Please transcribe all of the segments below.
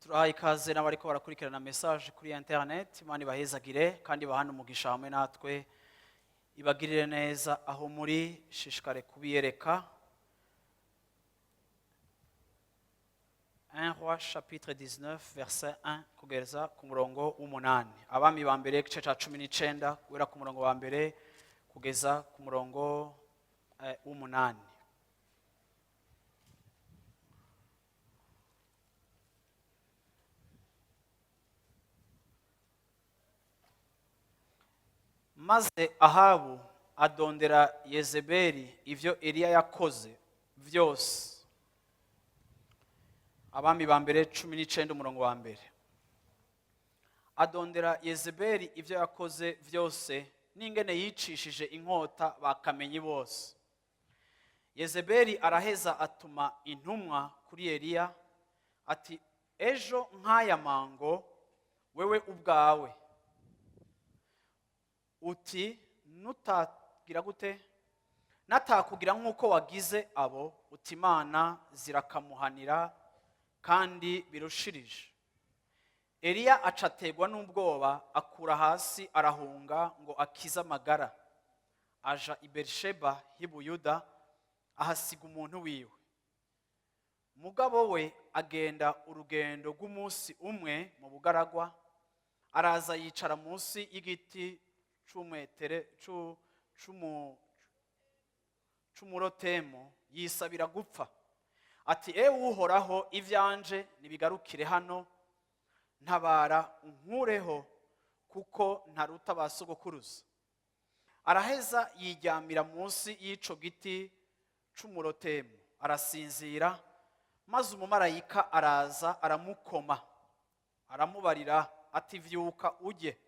Turahaye ikaze n'abariko barakurikirana message kuri internet. Imana ibahezagire kandi bahane umugisha hamwe natwe, ibagirire neza aho muri. Shishikare kubiyereka. 1 Roi chapitre 19 verset 1 kugeza ku murongo w'umunani. Abami ba mbere, igice ca 19, guhera ku murongo wa mbere kugeza ku murongo w'umunani. Maze Ahabu adondera Yezebeli ivyo Eliya yakoze vyose. Abami ba mbere 19, umurongo wa mbere. Adondera Yezebeli ivyo yakoze vyose n'ingene yicishije inkota bakamenyi bose. Yezebeli araheza atuma intumwa kuri Eliya ati: "Ejo nk'aya mango, wewe ubwawe uti nutagira gute, natakugira nk'uko wagize abo, uti Imana zirakamuhanira kandi birushirije." Eliya acategwa n'ubwoba, akura hasi arahunga ngo akize amagara, aja i Berisheba h'i Buyuda, ahasiga umuntu wiwe. Mugabo we agenda urugendo rw'umunsi umwe mu bugaragwa, araza yicara munsi y'igiti c'umwetere c'umurotemu, yisabira gupfa ati: "Ewe Uhoraho, ivyanje nibigarukire hano, ntabara unkureho, kuko ntaruta ba sogokuruza." Araheza yiryamira munsi y'ico giti c'umurotemu, arasinzira. Maze umumarayika araza aramukoma, aramubarira ati: "Vyuka ujye."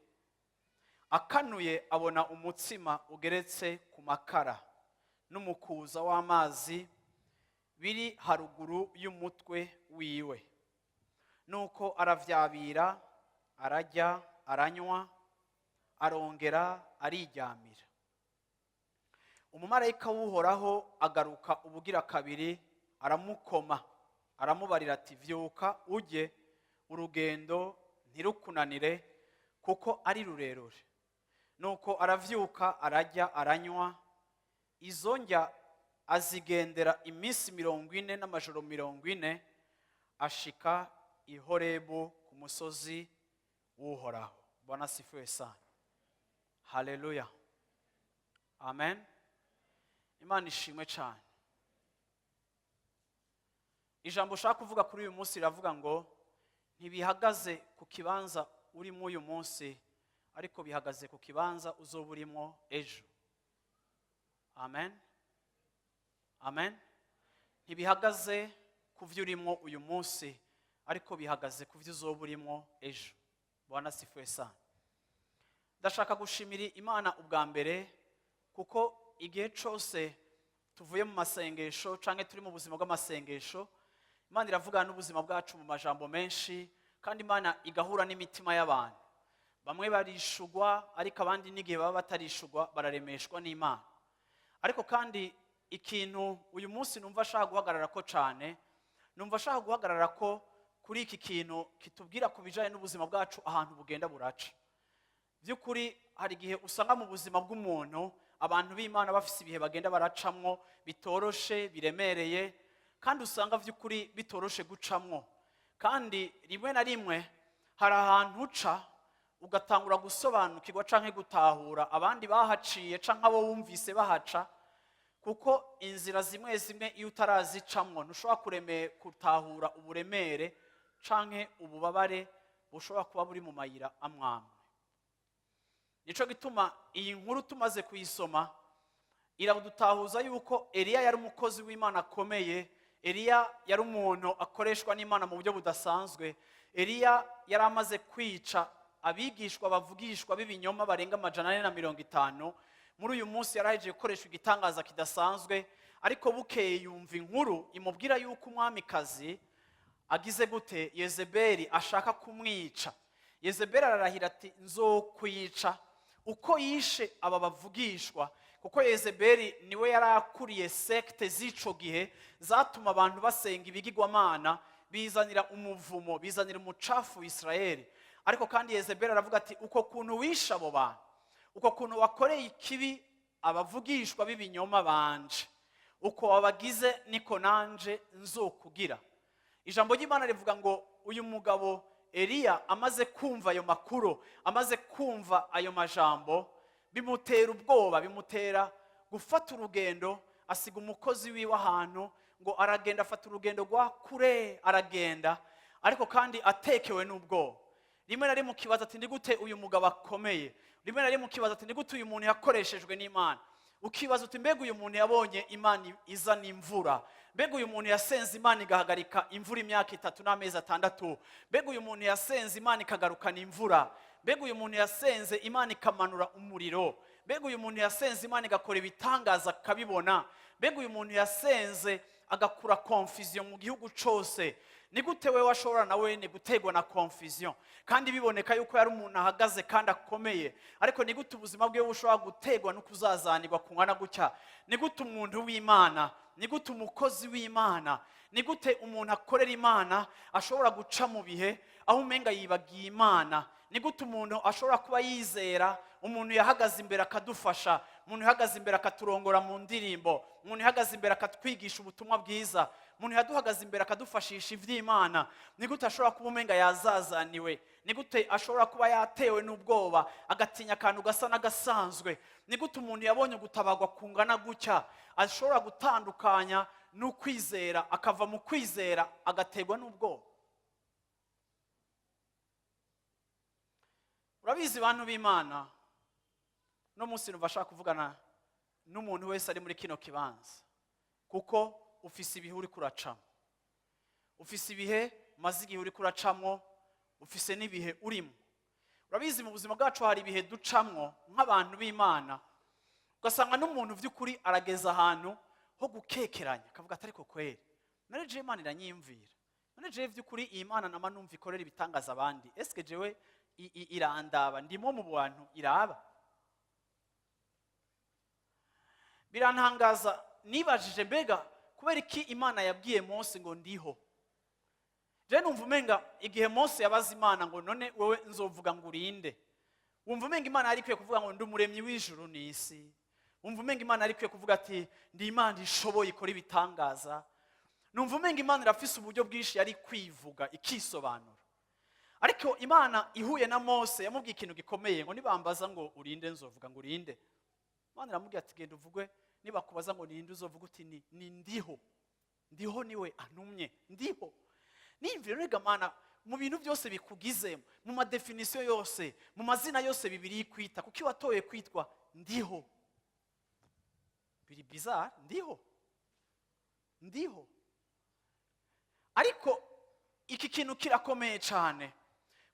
Akanuye abona umutsima ugeretse ku makara n'umukuza w'amazi biri haruguru y'umutwe wiwe. Nuko aravyabira, ararya, aranywa, arongera ariryamira. Umumarayika w'Uhoraho agaruka ubugira kabiri, aramukoma, aramubarira ati: "Vyuka ujye, urugendo ntirukunanire kuko ari rurerure." Nuko aravyuka, ararya, aranywa. Izo ndya azigendera iminsi 40 n'amajoro 40, ashika i Horebu ku musozi w'Uhoraho. Bwana asifiwe sana. Haleluya, amen. Imana ishimwe cyane. Ijambo ushaka kuvuga kuri uyu munsi riravuga ngo ntibihagaze ku kibanza urimo uyu munsi, ariko bihagaze ku kibanza uzoba urimo ejo. Amen, amen. Ntibihagaze ku byo urimo uyu munsi, ariko bihagaze ku byo uzoba urimo ejo. Bwana asifiwe sana. Ndashaka gushimira Imana ubwa mbere, kuko igihe cyose tuvuye mu masengesho cyangwa turi mu buzima bw'amasengesho, Imana iravugana n'ubuzima bwacu mu majambo menshi, kandi Imana igahura n'imitima y'abantu. Bamwe barishugwa, ariko abandi n'igihe baba batarishugwa bararemeshwa n'Imana. Ariko kandi ikintu uyu munsi numva ashaka guhagarara ko cyane, numva ashaka guhagarara ko kuri iki kintu kitubwira ku bijyanye n'ubuzima bwacu, ahantu bugenda buraca. By'ukuri hari igihe usanga mu buzima bw'umuntu, abantu b'Imana bafise ibihe bagenda baracamwo bitoroshe, biremereye, kandi usanga by'ukuri bitoroshe gucamwo. Kandi rimwe na rimwe hari ahantu uca ugatangura gusobanukirwa canke gutahura abandi bahaciye canke abo wumvise bahaca, kuko inzira zimwe zimwe iyo utarazicamwo ntushobora gutahura uburemere canke ububabare bushobora kuba buri mu mayira amwamwe. Nico gituma iyi nkuru tumaze kuyisoma iradutahuza yuko Eliya yari umukozi w'Imana akomeye. Eliya yari umuntu akoreshwa n'Imana mu buryo budasanzwe. Eliya yari amaze kwica abigishwa bavugishwa b'ibinyoma barenga 450. Muri uyu munsi yarahejeje gukoresha igitangaza kidasanzwe, ariko bukeye yumva inkuru imubwira yuko umwamikazi agize gute, Yezebeli, ashaka kumwica. Yezebeli ararahira ati: "Nzokwica uko yishe aba bavugishwa", kuko Yezebeli niwe yari akuriye secte z'ico gihe zatuma abantu basenga ibigirwamana. Bizanira umuvumo, bizanira umucafu Isirayeli. Ariko kandi Yezebeli aravuga ati: "Uko kuntu wishe abo bantu, uko kuntu wakoreye ikibi abavugishwa b'ibinyoma banje, uko wabagize niko nanje nzokugira." Ijambo ry'Imana rivuga ngo uyu mugabo Eliya amaze kumva ayo makuru, amaze kumva ayo majambo, bimutera ubwoba, bimutera gufata urugendo. Asiga umukozi wiwe ahantu, ngo aragenda, afata urugendo rwa kure, aragenda, ariko kandi atekewe n'ubwoba. Rimwe na rimwe ukibaza ati: "Ni gute uyu mugabo akomeye?" Rimwe na rimwe ukibaza ati: "Ni gute uyu muntu yakoreshejwe n'Imana?" Ukibaza uti: "Mbega uyu muntu yabonye Imana izana imvura? Mbega uyu muntu yasenze Imana igahagarika imvura imyaka 3 n'amezi 6? Mbega uyu muntu yasenze Imana ikagarukana imvura? Mbega uyu muntu yasenze Imana ikamanura umuriro? Mbega uyu muntu yasenze Imana igakora ibitangaza akabibona? Mbega uyu muntu yasenze agakura confusion mu gihugu cose? Ni gute we washobora nawe ni gutegwa na confusion?" Kandi biboneka yuko yari umuntu ahagaze kandi akomeye, ariko ni gute ubuzima bwe bushobora gutegwa no kuzazanirwa kungana gutya? Ni gute umuntu w'Imana, ni gute umukozi w'Imana, ni gute umuntu akorera Imana ashobora guca mu bihe aho umenga yibagiye Imana? Ni gute umuntu ashobora kuba yizera, umuntu yahagaze imbere akadufasha, umuntu yahagaze imbere akaturongora mu ndirimbo, umuntu yahagaze imbere akatwigisha ubutumwa bwiza, umuntu yaduhagaze imbere akadufashisha iby'Imana, ni gute ashobora kuba umenga yazazaniwe? Ni gute ashobora kuba yatewe n'ubwoba, agatinya akantu gasa n'agasanzwe? Ni gute umuntu yabonye gutabagwa kungana gutya ashobora gutandukanya n'ukwizera, akava mu kwizera agategwa n'ubwoba? Urabizi, bantu b'Imana, no munsi numva ashaka kuvugana n'umuntu wese ari muri kino kibanza, kuko ufise ibihe uri kuracamo, ufise ibihe maze igihe uri kuracamo, ufise n'ibihe urimo. Urabizi, mu buzima bwacu hari ibihe ducamwo nk'abantu b'Imana, ugasanga n'umuntu by'ukuri arageza ahantu ho gukekeranya, akavuga ati: "Ariko kweri none jewe Imana iranyiyumvira? None jewe by'ukuri iyi Mana nama numva ikorera ibitangaza abandi, eske jewe irandaba? Ndimo mu bantu iraba?" Birantangaza, nibajije: mbega kubera iki Imana yabwiye Mose ngo "ndiho"? Je numva umenga igihe Mose yabaza Imana ngo: "None wewe nzovuga ngo urinde?", wumva umenga Imana yari ikwiye kuvuga ngo "Ndi umuremyi w'ijuru n'isi". Wumva umenga Imana yari ikwiye kuvuga ati: "Ndi Imana ishoboye, ikora ibitangaza". Numva umenga Imana irafise uburyo bwinshi yari kwivuga ikisobanura. Ariko Imana ihuye na Mose yamubwiye ikintu gikomeye, ngo: "Nibambaza ngo urinde, nzovuga ngo urinde?" Imana iramubwira ati: "Genda uvuge, nibakubaza ngo ninde, uzovuga uti ni ndiho. Ndiho niwe antumye, ndiho." Niyumvira rega Mana, mu bintu byose bikugize, mu ma définitions yose, mu mazina yose Bibiri kwita, kuko iyo watoye kwitwa "Ndiho", biri bizarre. Ndiho, ndiho. Ariko iki kintu kirakomeye cyane,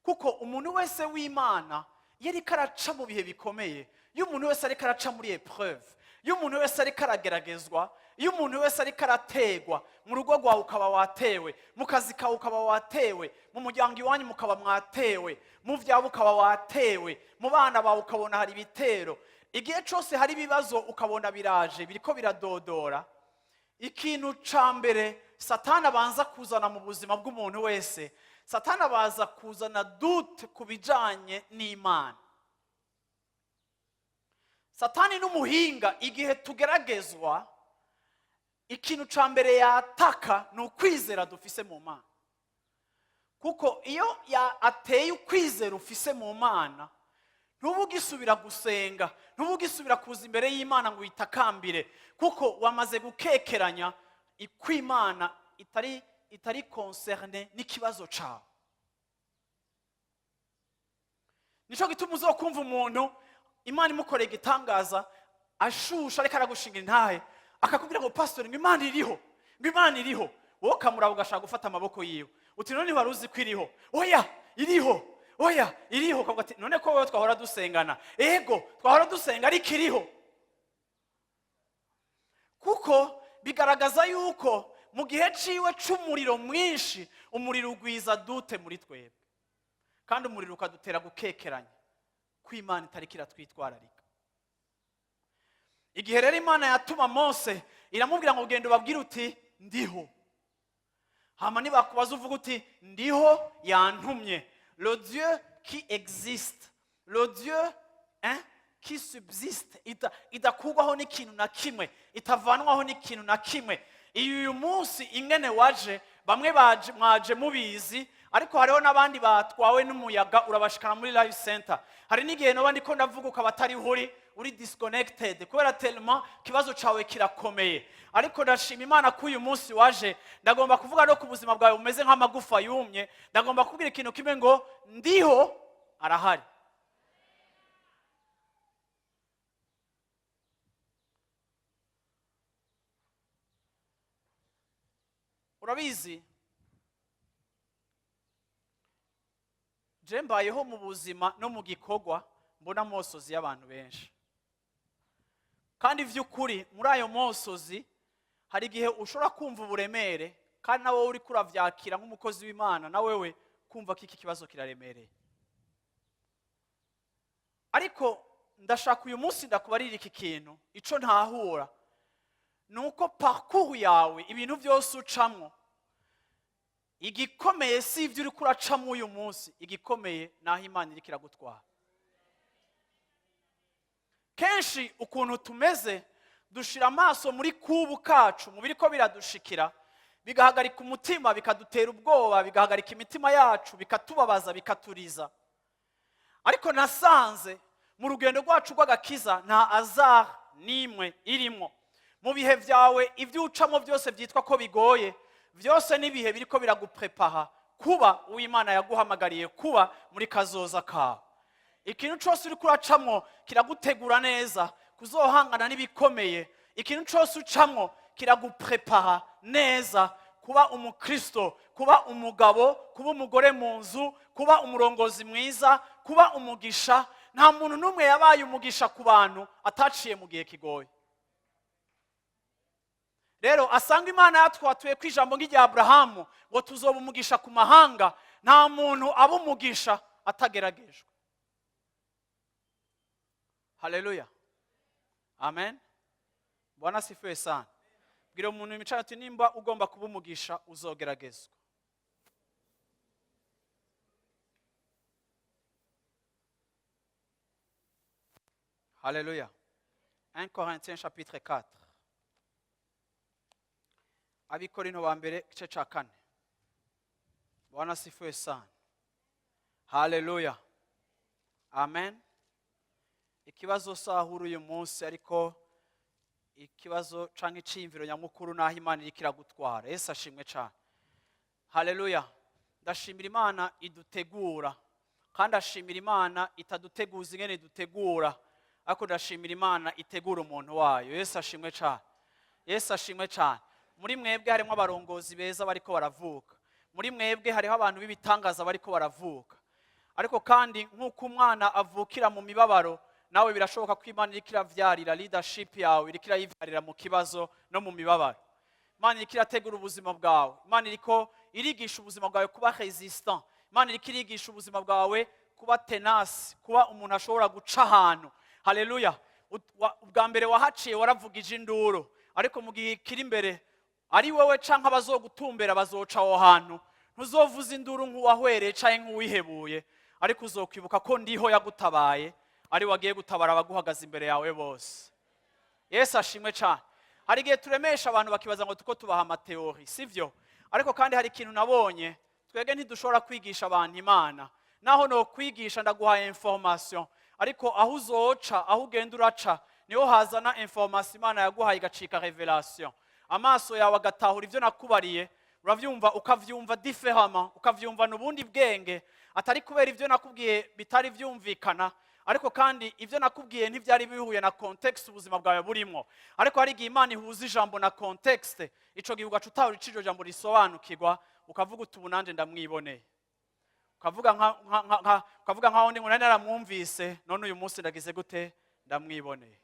kuko umuntu wese w'Imana iyo ariko araca mu bihe bikomeye, iyo umuntu wese ariko araca muri épreuve, iyo umuntu wese ariko arageragezwa, iyo umuntu wese ariko arategwa, mu rugo rwawe ukaba watewe, mu kazi kawe ukaba watewe, mu muryango iwanyu mukaba mwatewe, mu byawe ukaba watewe, mu bana bawe ukabona hari ibitero, igihe cyose hari ibibazo ukabona biraje, biriko biradodora, ikintu ca mbere Satani abanza kuzana mu buzima bw'umuntu wese, Satani abaza kuzana doute ku bijanye n'Imana. Satani n'umuhinga. Igihe tugeragezwa, ikintu ca mbere yataka ni ukwizera dufise mu Mana, kuko iyo ateye ukwizera ufise mu Mana, ntuba ugisubira gusenga, ntuba ugisubira kuza imbere y'Imana ngo uyitakambire, kuko wamaze gukekeranya ko Imana itari concernée n'ikibazo cawe. Nico gituma uzokumva umuntu Imana imukoreye igitangaza, ashusha, ariko aragushinga intahe, akakubwira ngo: "Pastori, ngo Imana iriho, ngo Imana iriho." Wowe ukamuraba, ugashaka gufata amaboko yiwe, uti: "None wari uzi ko iriho?" "Oya, iriho, oya, iriho." Ukavuga ati: "None ko wowe twahora dusengana?" "Ego, twahora dusenga, ariko iriho." Kuko bigaragaza yuko mu gihe ciwe c'umuriro mwinshi, umuriro ugwiza doute muri twebwe, kandi umuriro ukadutera gukekeranya ko Imana itariko iratwitwararika. Igihe rero Imana yatuma Mose, iramubwira ngo: "Genda ubabwire uti 'Ndiho.'" Hama nibakubaza, uvuga uti: "Ndiho yantumye." Le Dieu qui existe, le Dieu, hein, qui subsiste, idakurwaho n'ikintu na kimwe, itavanwaho n'ikintu na kimwe. Iyo uyu munsi ingene waje, bamwe baje mwaje mubizi, ariko hariho n'abandi batwawe n'umuyaga urabashikana muri Life Center. Hari n'igihe noba ndiko ndavuga ukaba atari uri disconnected, kubera tellement ikibazo cawe kirakomeye. Ariko ndashima Imana ko uyu munsi waje. Ndagomba kuvuga no ku buzima bwawe bumeze nk'amagufa yumye. Ndagomba kubwira ikintu kimwe ngo: "Ndiho arahari." Urabizi, je mbayeho mu buzima no mu gikorwa mbona amosozi y'abantu benshi, kandi vy'ukuri muri ayo mosozi hari igihe ushobora kumva uburemere, kandi nawe uri kuravyakira nk'umukozi w'Imana, na wewe kumva ko iki kibazo kiraremereye. Ariko ndashaka uyu munsi ndakubarira iki kintu. Ico ntahura ni uko parcours yawe, ibintu byose ucamwo, igikomeye si ibyo uriko uracamo uyu munsi, igikomeye ni aho Imana iriko iragutwara. Kenshi ukuntu tumeze, dushira amaso muri kubu kacu, mu biriko biradushikira, bigahagarika umutima, bikadutera ubwoba, bigahagarika imitima yacu, bikatubabaza, bikaturiza. Ariko nasanze mu rugendo rwacu rw'agakiza nta hasard n'imwe irimo. Mu bihe byawe, ibyo ucamo byose byitwa ko bigoye, byose n'ibihe biriko biraguprepara kuba uw'Imana yaguhamagariye kuba muri kazoza kawe. Ikintu cyose uriko uracamwo kiragutegura neza kuzohangana n'ibikomeye. Ikintu cyose ucamwo kiraguprepara neza kuba umukristo, kuba umugabo, kuba umugore mu nzu, kuba umurongozi mwiza, kuba umugisha. Nta muntu n'umwe yabaye umugisha ku bantu ataciye mu gihe kigoye. Rero asanga Imana yatwatuye ko ijambo nk'irya Aburahamu ngo tuzoba umugisha ku mahanga. Nta muntu aba umugisha atageragejwe. Haleluya, amen. Bwana asifiwe sana. Bwira umuntu imico ati: "Nimba ugomba kuba umugisha, uzogeragezwa." Haleluya. 1 Corinthiens chapitre 4, Abikorinto ba mbere igice ca kane. Bwana asifiwe sana. Haleluya, amen. Ikibazo sahura uyu munsi, ariko ikibazo canke iciyumviro nyamukuru naho Imana iriko iragutwara. Yesu ashimwe cane. Haleluya. Ndashimira Imana idutegura, kandi ashimira Imana itaduteguza ingene idutegura, ariko ndashimira Imana itegura umuntu wayo. Yesu ashimwe cane. Yesu ashimwe cane. Muri mwebwe harimo abarongozi beza bariko baravuka. Muri mwebwe hariho abantu b'ibitangaza bariko baravuka. Ariko kandi nk'uko umwana avukira mu mibabaro, nawe birashoboka ko Imana iriko iravyarira leadership yawe, iriko irayivyarira mu kibazo no mu mibabaro. Imana iriko irategura ubuzima bwawe. Imana iriko irigisha ubuzima bwawe kuba résistant. Imana iriko irigisha ubuzima bwawe kuba tenace, kuba umuntu ashobora guca ahantu. Haleluya. Ubwa mbere wahaciye waravugije induru, ariko mu gihe kiri imbere, ari wowe canke abazogutumbera bazoca aho hantu, ntuzovuza induru nk'uwahwereye canke nk'uwihebuye, ariko uzokwibuka ko Ndiho yagutabaye, ari wagiye gutabara abaguhagaze imbere yawe bose. Yesu ashimwe cyane. Hari igihe turemesha abantu bakibaza ngo tuko tubaha ama théories, sivyo? Ariko kandi hari ikintu nabonye: twebwe ntidushobora kwigisha abantu Imana. Naho no kwigisha, ndaguhaye information, ariko aho uzoca, aho ugenda uraca, niho hazana information Imana yaguhaye igacika révélation, amaso yawe agatahura ibyo nakubariye. Urabyumva, ukavyumva différemment, ukavyumvana ubundi bwenge, atari kubera ibyo nakubwiye bitari byumvikana, ariko kandi ibyo nakubwiye ntibyari bihuye na contexte ubuzima bwawe burimo. Ariko hari igihe Imana ihuza ijambo na contexte, ico gihe ugaca utahura ico iryo jambo risobanukirwa, ukavuga uti: "Ubu nanjye ndamwiboneye." Ukavuga nkaho ndi ngo nari naramwumvise, none uyu munsi ndagize gute? Ndamwiboneye.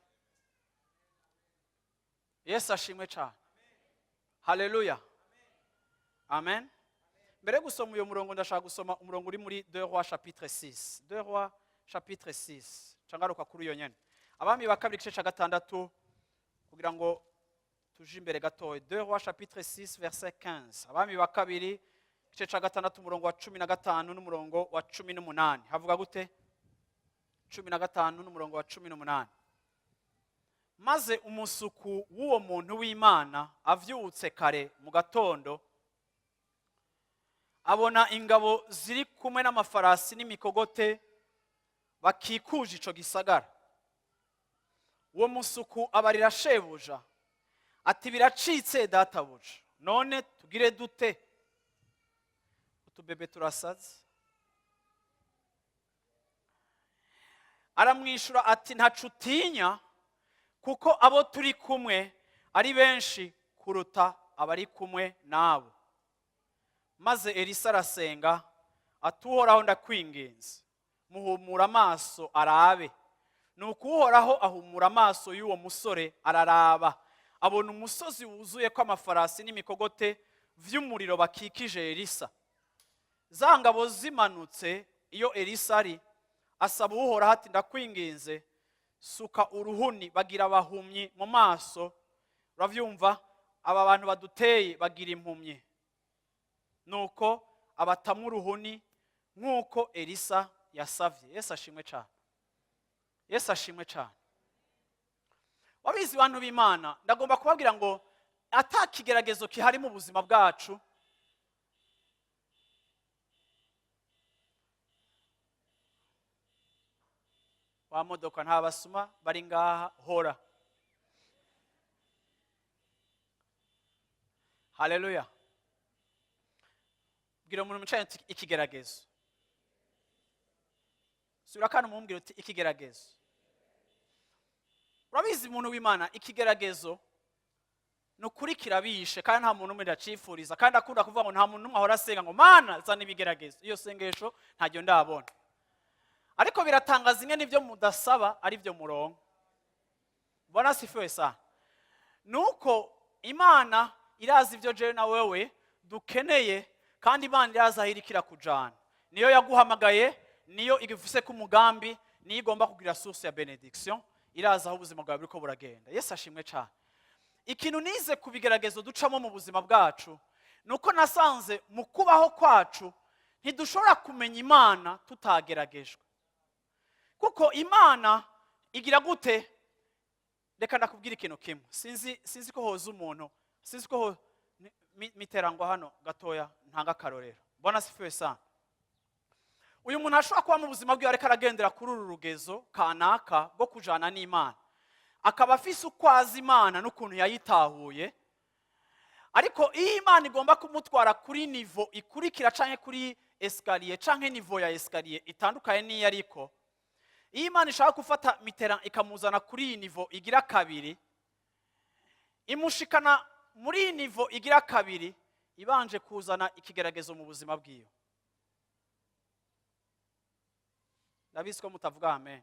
Yesu ashimwe cyane. Haleluya, amen. Mbere yo gusoma uyu murongo, ndashaka gusoma umurongo uri muri 2 Rois chapitre 6, 2 Rois chapitre 6. Cangaruka kuri iyo nyene, Abami ba Kabiri igice ca gatandatu, kugira ngo Tuje imbere gatoya, 2 Rois chapitre 6 verset 15. Abami ba kabiri igice ca gatandatu, umurongo wa 15 n'umurongo wa 18, havuga gute? 15 n'umurongo wa 18: "Maze umusuku w'uwo muntu w'Imana avyutse kare mu gatondo, abona ingabo ziri kumwe n'amafarasi n'imikogote bakikuje ico gisagara. Uwo musuku abarira shebuja ati: 'Biracitse, databuja! None tugire dute? Utubebe turasaze.' Aramwishyura ati: 'Ntaco utinya, kuko abo turi kumwe ari benshi kuruta abari kumwe nabo.' Maze Elisa arasenga ati: 'Uhoraho, ndakwinginze, muhumura amaso arabe.' Nuko Uhoraho ahumura amaso y'uwo musore, araraba, abona umusozi wuzuye ko amafarasi n'imikogote vy'umuriro bakikije Elisa, za ngabo zimanutse iyo Elisa ari. Asaba Uhoraho ati: 'Ndakwinginze, suka uruhuni bagira abahumyi mu maso.' Uravyumva, aba bantu baduteye bagira impumyi. Nuko abatamu uruhuni nk'uko Elisa yasavye." Yesu ashimwe cyane, Yesu ashimwe cyane. Wabizi, bantu b'Imana, ndagomba kubabwira ngo ata kigeragezo kihari mu buzima bwacu, wa modoka nta basuma bari ngaha, hora. Haleluya! Bwira umuntu mwicaranye uti: "Ikigeragezo." Subira kandi umubwire uti: "Ikigeragezo." Urabizi, umuntu w'Imana, ikigeragezo ni ukuri kirabishe, kandi nta muntu umwe ndacifuriza. Kandi akunda kuvuga ngo nta muntu n'umwe ahora asenga ngo: "Mana, zana ibigeragezo." Iyo sengesho ntaryo ndabona, ariko biratangaza imwe n'ibyo mudasaba ari byo murongo. Bwana asifiwe sana. Nuko Imana irazi ibyo jewe na wewe dukeneye, kandi Imana irazi aho iriko irakujana. Niyo yaguhamagaye, niyo igufise ku mugambi, niyo igomba kugira source ya bénédiction. Irazi aho ubuzima bwawe buriko buragenda. Yesu ashimwe cyane. Ikintu nize ku bigeragezo ducamo mu buzima bwacu ni uko nasanze mu kubaho kwacu ntidushobora kumenya Imana tutageragejwe. Kuko Imana igira gute? Reka ndakubwira ikintu kimwe. Sinzi ko hoza umuntu, sinzi ko miterangwa hano gatoya, ntanga akarorero. Bwana asifiwe sana. Uyu muntu ashobora kuba mu buzima bwiwe ariko aragendera kuri uru rugezo kanaka rwo kujana n'Imana, akaba afise uko azi Imana n'ukuntu yayitahuye. Ariko iyo Imana igomba kumutwara kuri niveau ikurikira, canke kuri escalier, canke niveau ya escalier itandukanye n'iyo, ariko iyo Imana ishaka gufata Mitera ikamuzana kuri iyi niveau igira kabiri, imushikana muri iyi niveau igira kabiri ibanje kuzana ikigeragezo mu buzima bwiwe. Ndabizi ko mutavuga amen,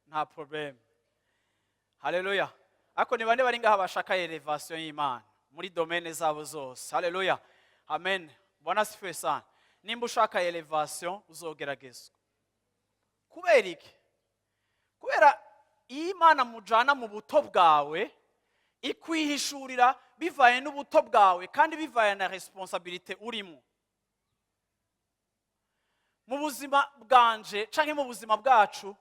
nta problème. Haleluya! Ariko ni bande bari ngaha bashaka élévation y'Imana muri domaine zabo zose? Haleluya, amen. Bwana asifiwe sana. Nimba ushaka élévation, uzogeragezwa. Kubera iki? Kubera iyo Imana mujana mu buto bwawe, ikwihishurira bivaye n'ubuto bwawe kandi bivaye na responsabilité urimo mu buzima bwanje canke mu buzima bwacu.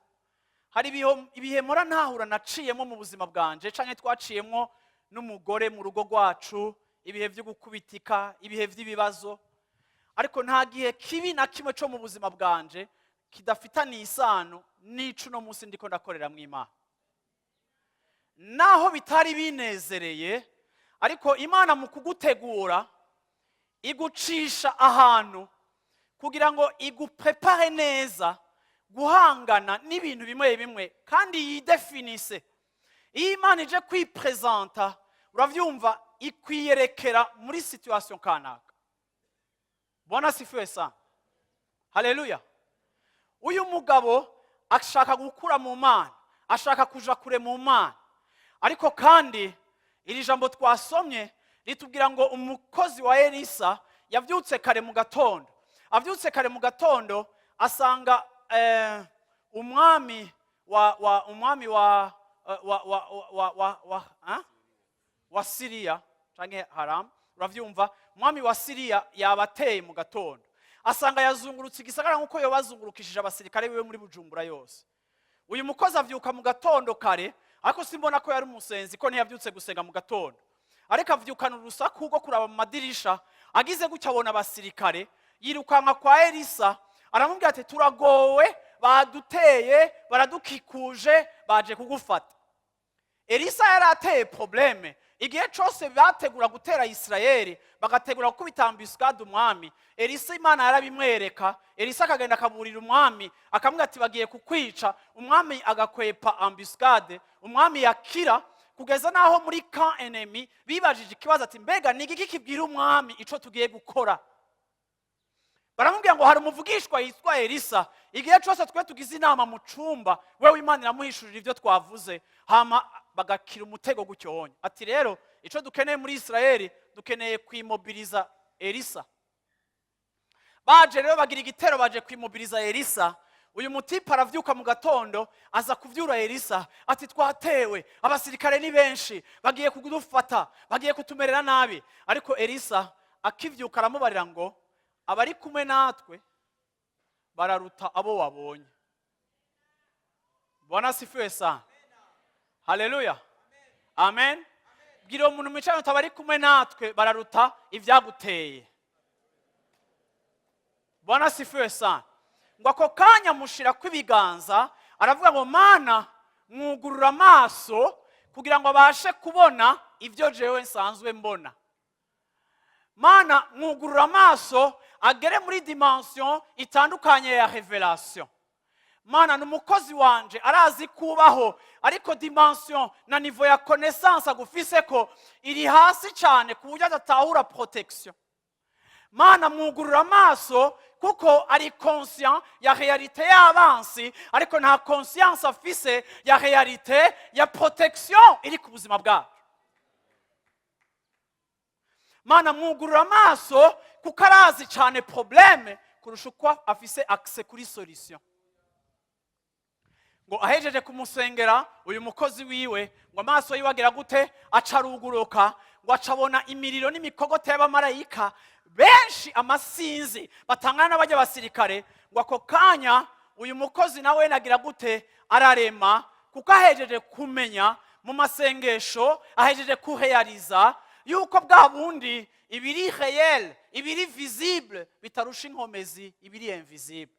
Hari ibihe mpora ntahura naciyemo mu buzima bwanje canke twaciyemo n'umugore mu rugo rwacu, ibihe byo gukubitika, ibihe by'ibibazo. Ariko nta gihe kibi na kimwe cyo mu buzima bwanje kidafitaniye isano n'ico uno munsi ndiko ndakorera mu Imana. Naho bitari binezereye, ariko Imana mu kugutegura igucisha ahantu kugira ngo iguprépare neza guhangana n'ibintu bimwe bimwe, kandi yidefinise. Iyo Imana ije kwiprésenta, urabyumva, ikwiyerekera muri situation kanaka. Bwana asifiwe sana. Haleluya! Uyu mugabo ashaka gukura mu Mana, ashaka kuja kure mu Mana. Ariko kandi iri jambo twasomye ritubwira ngo umukozi wa Elisa yabyutse kare mu gatondo. Abyutse kare mu gatondo asanga umwami wa wa wa wa wa wa, ah? Wa Siriya canke Haram. Uravyumva, umwami wa Siriya yabateye mu gatondo, asanga yazungurutse igisagara nk'uko yobazungurukishije abasirikare biwe muri Bujumbura yose. Uyu mukozi avyuka mu gatondo kare, ariko simbona ko yari umusenzi, ko ntiyavyutse gusenga mu gatondo, ariko avyukana urusaku rwo kuraba mu madirisha. Agize gutya abona abasirikare, yirukanka kwa Elisa, aramubwira ati: "Turagowe, baduteye, baradukikuje, baje kugufata." Elisa yari ateye problème. Igihe cyose bategura gutera Isirayeli, bagategura gukubita embuscade umwami, Elisa Imana yarabimwereka. Elisa akagenda akaburira umwami, akamubwira ati: "Bagiye kukwica." Umwami agakwepa embuscade, umwami yakira, kugeza n'aho muri camp ennemi bibajije ikibazo ati: "Mbega ni igiki kibwira umwami ico tugiye gukora?" Baramubwira ngo: "Hari umuvugishwa yitwa Elisa. Igihe cyose twe tugize inama mu cumba, wewe Imana iramuhishurira ibyo twavuze, hama bagakira umutego gutyo wonye." Ati: "Rero icyo dukeneye muri Isirayeli, dukeneye kwimobiriza Elisa." Baje rero bagira igitero, baje kwimobiriza Elisa. Uyu mutipe aravyuka mu gatondo, aza kuvyura Elisa ati: "Twatewe, abasirikare ni benshi, bagiye kudufata, bagiye kutumerera nabi." Ariko Elisa akivyuka aramubarira ngo: "Abari kumwe natwe bararuta abo wabonye." Bwana asifiwe sana, haleluya, amen. Bwira uwo muntu mwicaranye uti: "Abari kumwe natwe bararuta ibyaguteye." Bwana asifiwe sana. Ngo ako kanya mushira kw'ibiganza, aravuga ngo: "Mana, mwugurura amaso kugira ngo abashe kubona ibyo jewe nsanzwe mbona. Mana, mwugurura amaso agere muri dimension itandukanye ya révélation. Mana, ni umukozi wanje, arazi kubaho, ariko dimension na niveau ya connaissance agufise ko iri hasi cyane ku buryo adatahura protection. Mana, mwugurura amaso, kuko ari conscient ya réalité y'abansi, ariko nta conscience afise ya réalité ya protection iri ku buzima bwacu. Mana, mwugurura amaso, kuko arazi cyane problème kurusha uko afise accès kuri solution." Ngo ahejeje kumusengera uyu mukozi wiwe, ngo amaso yiwe agira gute? Acaruguruka. Ngo acabona imiriro n'imikogote y'abamarayika benshi, amasinzi batangana n'abajya basirikare. Ngo ako kanya uyu mukozi nawe nagira gute? Ararema, kuko ahejeje kumenya mu masengesho, ahejeje kuheyariza yuko bwa bundi ibiri réel, ibiri visible, bitarusha inkomezi ibiri invisible.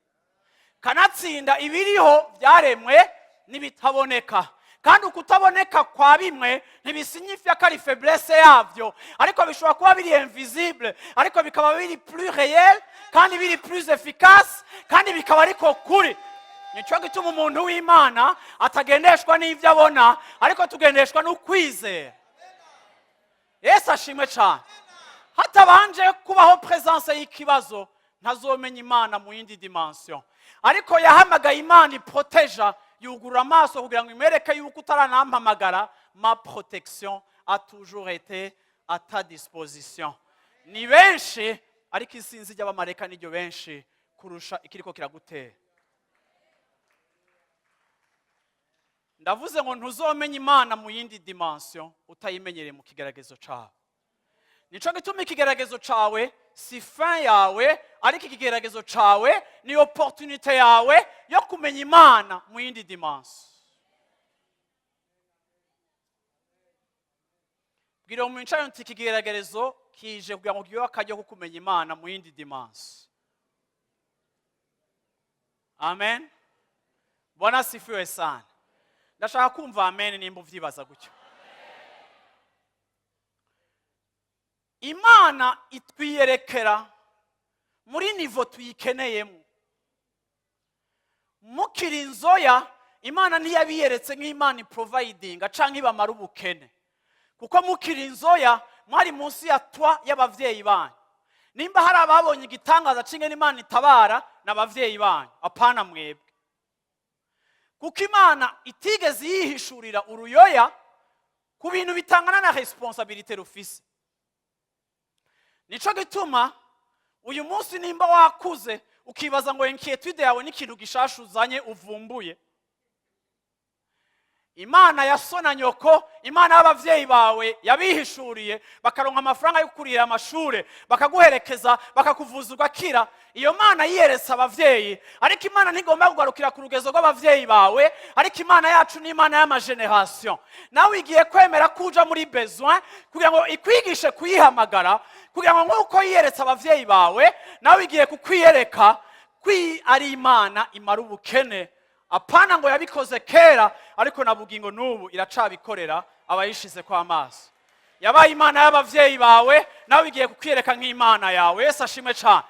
Kanatsinda ibiriho byaremwe n'ibitaboneka, kandi ukutaboneka kwa bimwe ntibisinyifya ko ari faiblesse yabyo, ariko bishobora kuba biri invisible, ariko bikaba biri plus réel kandi biri plus efficace, kandi bikaba ariko kuri. Nicyo gituma umuntu w'Imana atagendeshwa n'ibyo abona, ariko tugendeshwa n'ukwizera. Yesu ashimwe cyane. Hatabanje kubaho présence y'ikibazo, ntazomenya Imana mu yindi dimension. Ariko yahamagaye Imana iproteja, yugurura amaso kugira ngo imwereke yuko utaranampamagara, ma protection a toujours été à ta disposition. Ni benshi, ariko isinzi ry'abamarayika niryo benshi kurusha ikiriko kiragutera. Ndavuze ngo ntuzomenya Imana mu yindi dimension utayimenyereye mu kigeragezo cawe. Nico gituma ikigeragezo cawe si fin yawe, ariko ikigeragezo cawe ni opportunité yawe yo kumenya Imana mu yindi dimension. Bwira uwo mwicaye uti: "Ikigeragezo kije kugira ngo gihe akaryo ko kumenya Imana mu yindi dimension." Amen, Bwana asifiwe sana. Ndashaka kumva amen nimba uvyibaza gutyo. Imana itwiyerekera muri niveau tuyikeneyemo. Mukiri inzoya, Imana ntiyabiyeretse nk'Imana iprovidinga canke ibamara ubukene, kuko mukiri inzoya mwari munsi ya toit y'abavyeyi banyu. Nimba hari ababonye igitangaza c'ingene Imana itabara, ni abavyeyi banyu, apana mwebwe, kuko Imana itigeze yihishurira uruyoya ku bintu bitangana na responsabilité rufise. Nico gituma uyu munsi nimba wakuze ukibaza ngo inquiétude yawe ni ikintu gishasha uzanye uvumbuye. Imana ya so na nyoko, Imana y'abavyeyi bawe yabihishuriye, bakaronka amafaranga yo kurihira amashure, bakaguherekeza, bakakuvuza ugakira. Iyo Mana yiyeretse abavyeyi, ariko Imana ntigomba kugarukira ku rugezo rw'abavyeyi bawe. Ariko Imana yacu ni Imana y'ama générations. Nawe igiye kwemera ko uja muri besoin kugira ngo ikwigishe kuyihamagara, kugira ngo nk'uko yiyeretse abavyeyi bawe, nawe igiye kukwiyereka kwi ari Imana imara ubukene. Apana ngo yabikoze kera, ariko na bugingo n'ubu iracabikorera abayishize kwa amaso. Yabaye Imana y'abavyeyi bawe, nawe igiye kukwiyereka nk'Imana yawe. Yesu ashimwe cyane.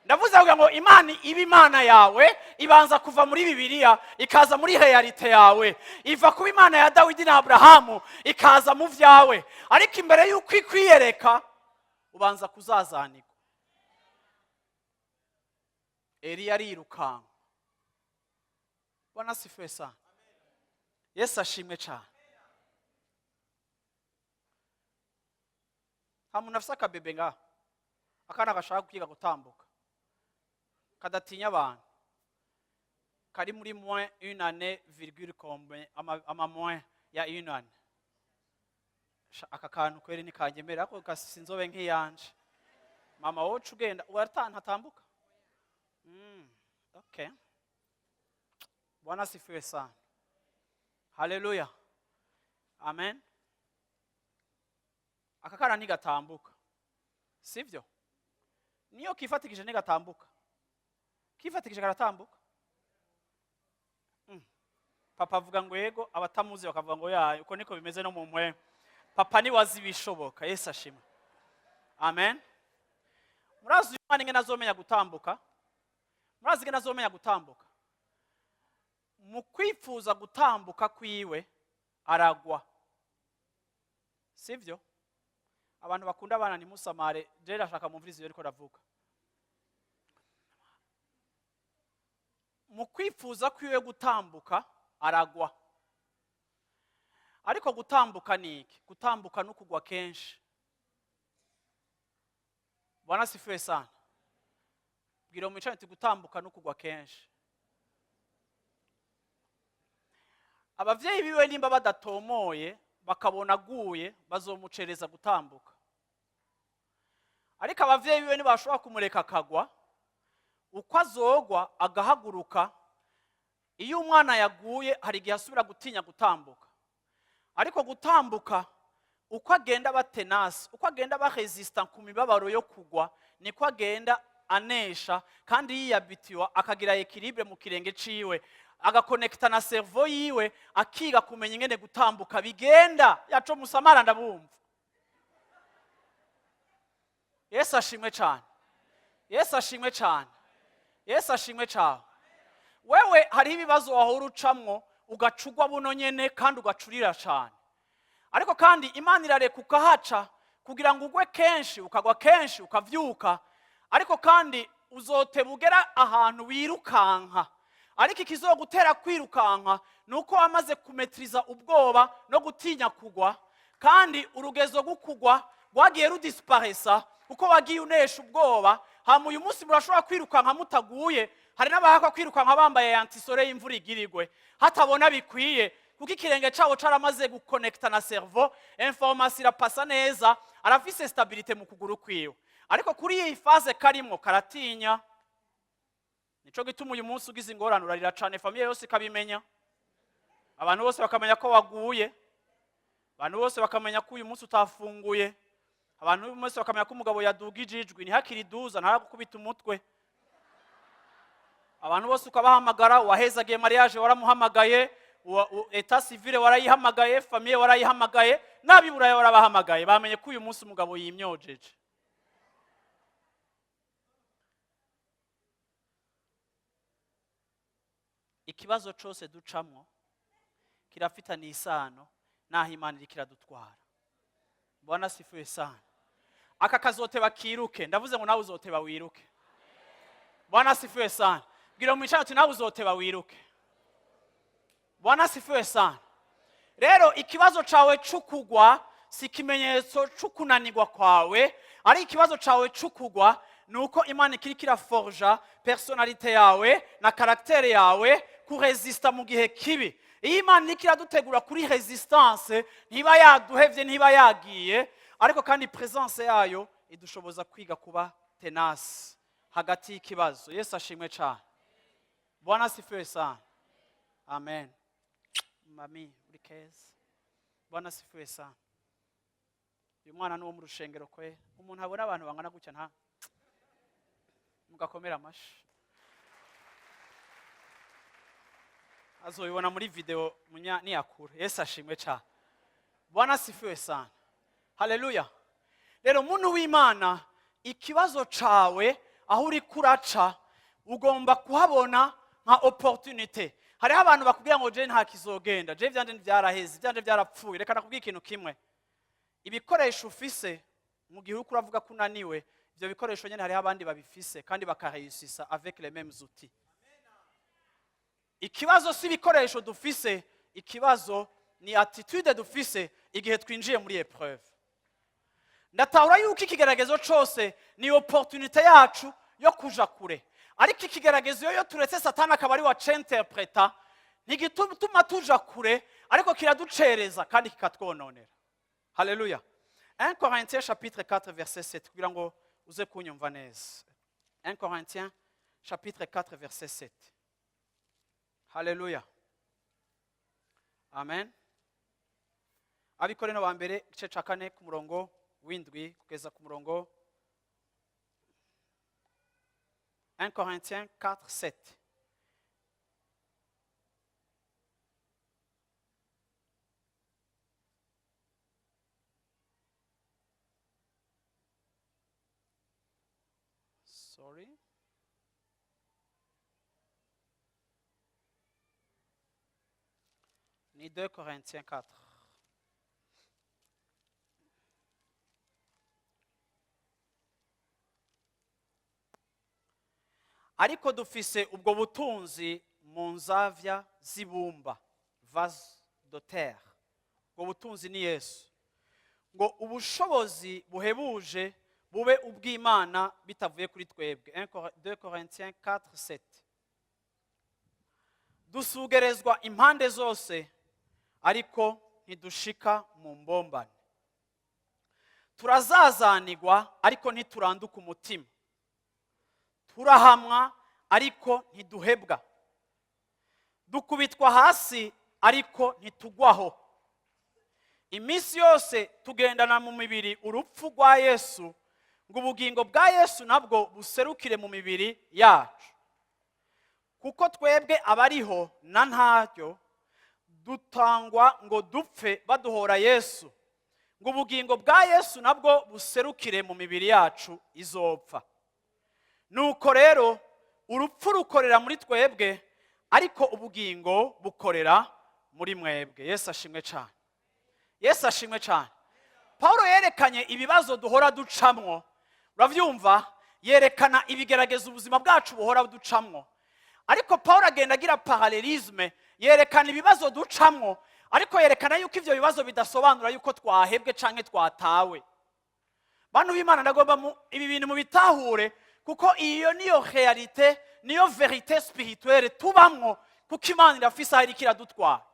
Ndavuze kugira ngo Imana ibe Imana yawe, ibanza kuva muri Bibiliya ikaza muri réalité yawe. Iva kuba Imana ya Dawidi na Aburahamu ikaza mu vyawe. Ariko imbere y'uko ikwiyereka, ubanza kuzazanirwa. Eliya arirukanka. Bwana asifiwe sana. Yesu ashimwe cyane. Nta muntu afise akabebe ngaha, akana gashaka kwiga gutambuka, kadatinya abantu, kari muri moins une année virgule combien, ama moins ya une année. Aka kantu kweri ntikangemera, ariko gafise inzobe nk'iyanje. Mama, wowe uca ugenda ntatambuka. Okay. Bwana asifiwe sana. Haleluya, amen. Aka kana ntigatambuka, sivyo? Niyo kifatikije ntigatambuka, kifatikije karatambuka. Papa avuga ngo yego, abatamuzi bakavuga ngo yayo. Uko niko bimeze no mu mpwemu. Papa niwe azi ibishoboka. Yesu ashimwe, amen. Murazi uyu mwana ingene azomenya gutambuka? Murazi ingene azomenya gutambuka? Mu kwifuza gutambuka kwiwe aragwa, sivyo? Abantu bakunda abana ntimusamare. Je ndashaka mumvirize iyo ariko aravuga. Mu kwifuza kwiwe gutambuka aragwa. Ariko gutambuka ni iki? Gutambuka no kugwa kenshi. Bwana asifiwe sana. Bwira mu ati gutambuka no kugwa kenshi. Abavyeyi biwe nimba badatomoye bakabona aguye, bazomucereza gutambuka. Ariko abavyeyi biwe ntibashobora kumureka akagwa, uko azogwa agahaguruka. Iyo umwana yaguye, hari igihe asubira gutinya gutambuka. Ariko gutambuka, uko agenda aba tenace, uko agenda aba résistant ku mibabaro yo kugwa, niko agenda anesha, kandi yiyabitiwa, akagira équilibre mu kirenge ciwe, agakonekita na cerveau yiwe, akiga kumenya ingene gutambuka bigenda. Yaco musamara, ndabumva. Yesu ashimwe cyane. Yesu ashimwe cyane. Yesu ashimwe cyane. Wewe hariho ibibazo wahora ucamwo ugacugwa buno nyene, kandi ugacurira cyane. Ariko kandi Imana irareka ukahaca kugira ngo ugwe kenshi, ukagwa kenshi, ukavyuka. Ariko kandi uzoteba ugera ahantu wirukanka. Ariko ikizogutera kwirukanka ni uko wamaze kumetiriza ubwoba no gutinya kugwa, kandi urugezo rwo kugwa rwagiye rudisiparesa kuko wagiye unesha ubwoba. Hama uyu munsi murashobora kwirukanka mutaguye. Hari n'abahakwa kwirukanka bambaye anti-soleil, y'imvura igirigwe hatabona bikwiye, kuko ikirenge cabo caramaze gukonekita na cerveau, information irapasa neza, arafise stabilité mu kuguru kwiwe. Ariko kuri iyi phase karimwo karatinya. Nico gituma uyu munsi ugize ingorane urarira cane, famille yose ikabimenya, abantu bose bakamenya ko waguye, abantu bose bakamenya ko uyu munsi utafunguye, abantu bose bakamenya ko umugabo yadugije ijwi, ntihakiri iduza, ntaragukubita umutwe. Abantu bose ukabahamagara. Wahezagiye mariage waramuhamagaye, état civil warayihamagaye, famille warayihamagaye, n'ab'iburaya warabahamagaye, bamenye ko uyu munsi umugabo yimyojeje. Ikibazo cose ducamwo kirafitaniye isano n'aho Imana iriko iradutwara. Bwana asifiwe sana. Aka kazoteba kiruke. Ndavuze ngo nawe uzoteba wiruke. Bwana asifiwe sana. Bwira mu ati nawe uzoteba wiruke. Bwana asifiwe sana. Rero ikibazo cawe c'ukugwa si ikimenyetso c'ukunanirwa kwawe, ari ikibazo cawe c'ukugwa ni uko Imana ikiriko iraforja personnalité yawe na caractère yawe. Kuresista mu gihe kibi. Iyo Imana iriko iradutegura kuri résistance, ntiba yaduhevye, ntiba yagiye, ariko kandi présence yayo idushoboza kwiga kuba tenace hagati y'ikibazo. Yesu ashimwe cyane. Bwana asifiwe sana. Amen. Mami, uri keza. Bwana asifiwe sana. Uyu mwana ni uwo mu rushengero kwe. Umuntu abona abantu bangana gutya, nta mugakomera amashi. Azobibona muri video munya niyakura. Yesu ashimwe cyane. Bwana asifiwe sana. Haleluya. Rero muntu w'Imana, ikibazo cawe aho uri kuraca ugomba kuhabona nka opportunité. Hariho abantu bakubwira ngo je nta kizogenda, je ivyanje ntivyaraheze, ivyanje vyarapfuye. Reka nakubwira ikintu kimwe: ibikoresho ufise mu gihe uriko uravuga ko unaniwe, ivyo bikoresho nyene hariho abandi babifise kandi bakaréussissa avec les mêmes outils. Ikibazo si ibikoresho dufise, ikibazo ni attitude dufise igihe twinjiye muri épreuve. Ndatahura yuko ikigeragezo cose ni opportunité yacu yo kuja kure, ariko ikigeragezo iyo turetse Satani akaba ari wacinterpreta, ntigituma tuja kure, ariko kiraducereza kandi kikatwononera. Haleluya. 1 Corinthiens chapitre 4 verset 7, kugira ngo uze kunyumva neza. 1 Corinthiens chapitre 4 verset 7. Haleluya, amen. Abikorino ba mbere, igice ca 4, ku murongo w'7 kugeza ku murongo. 1 Corinthiens 4 7. Sorry. Ni 2 Corinthiens 4. Ariko dufise ubwo butunzi mu nzavya z'ibumba, vase de terre. Ubwo butunzi ni Yesu, ngo ubushobozi buhebuje bube ubw'Imana bitavuye kuri twebwe. 2 Corinthiens 4 7. Dusugerezwa impande zose, ariko ntidushika mu mbombane. Turazazanigwa, ariko ntituranduka umutima. Turahamwa, ariko ntiduhebwa. Dukubitwa hasi, ariko ntitugwaho. Iminsi yose tugendana mu mibiri urupfu rwa Yesu, ngo ubugingo bwa Yesu nabwo buserukire mu mibiri yacu. Kuko twebwe abariho na ntaryo dutangwa ngo dupfe baduhora Yesu, ngo ubugingo bwa Yesu nabwo buserukire mu mibiri yacu izopfa. Nuko rero urupfu rukorera muri twebwe, ariko ubugingo bukorera muri mwebwe. Yesu ashimwe cyane. Yesu ashimwe cyane. Paul yerekanye ibibazo duhora ducamwo, urabyumva? Yerekana ibigeragezo ubuzima bwacu buhora ducamwo, ariko Paul agenda agira parallélisme, yerekana ibibazo ducamwo, ariko yerekana yuko ibyo bibazo bidasobanura yuko twahebwe canke twatawe. Bantu b'Imana, ndagomba ibi bintu mubitahure, kuko iyo niyo réalité, niyo vérité spirituelle tubamwo, kuko Imana irafise aho iriko iradutwara.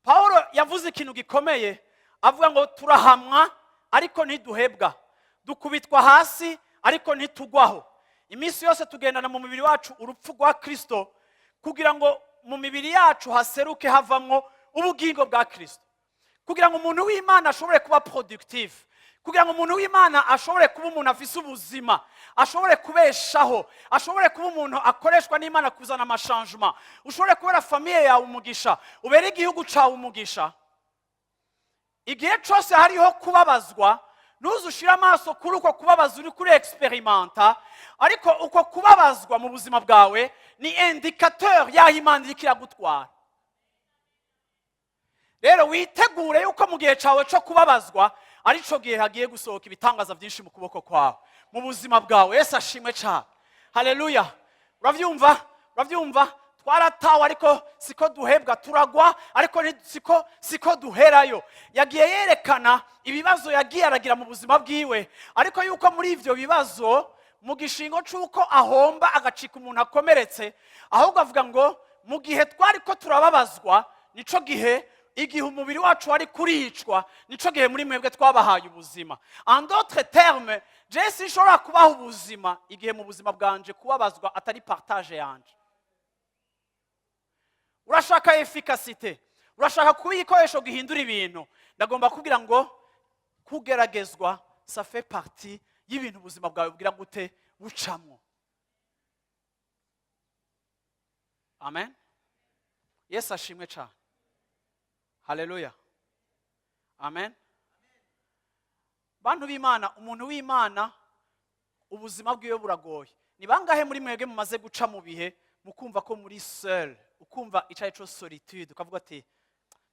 Paul yavuze ikintu gikomeye, avuga ngo turahamwa ariko ntiduhebwa, dukubitwa hasi ariko ntitugwaho. Iminsi yose tugendana mu mubiri wacu urupfu rwa Kristo, kugira ngo mu mibiri yacu haseruke havamwo ubugingo bwa Kristo. Kugira ngo umuntu w'Imana ashobore kuba productive, kugira ngo umuntu w'Imana ashobore kuba umuntu afise ubuzima, ashobore kubeshaho, ashobore kuba umuntu akoreshwa n'Imana kuzana amachangement, ushobore kubera famille yawe umugisha, ubere igihugu cawe umugisha, igihe cyose hariho kubabazwa, ntuze ushire amaso kuri uko kubabaza uri kuri experimenta, ariko uko kubabazwa mu buzima bwawe ni indicateur y'aho Imana iriko iragutwara. Rero witegure yuko mu gihe cyawe cyo kubabazwa arico gihe hagiye gusohoka ibitangaza byinshi mu kuboko kwawe, mu buzima bwawe. Yesu ashimwe cyane. Haleluya. Urabyumva? Urabyumva? Twaratawe ariko siko duhebwa, turagwa ariko siko duherayo. Yagiye yerekana ibibazo yagiye aragira mu buzima bwiwe, ariko yuko muri ivyo bibazo, mu gishingo c'uko ahomba agacika umuntu akomeretse, ahubwo avuga ngo Mu gihe twari ko turababazwa, nico gihe, igihe umubiri wacu wari kuricwa, nico gihe muri mwebwe twabahaye ubuzima. En d'autres termes, je sinshobora kubaha ubuzima igihe mu buzima bwanje kubabazwa atari partage yanje. Urashaka efficacité, urashaka kuba igikoresho gihindura ibintu, ndagomba kubwira ngo kugeragezwa, ça fait partie y'ibintu ubuzima bwawe bwira gute bucamwo. Amen. Yesu ashimwe cyane. Haleluya, amen. Bantu b'Imana, umuntu w'Imana ubuzima bwiwe buragoye. Ni bangahe muri mwebwe mumaze guca mu bihe mukumva ko muri seul, ukumva icyo ari cyo solitude, ukavuga ati: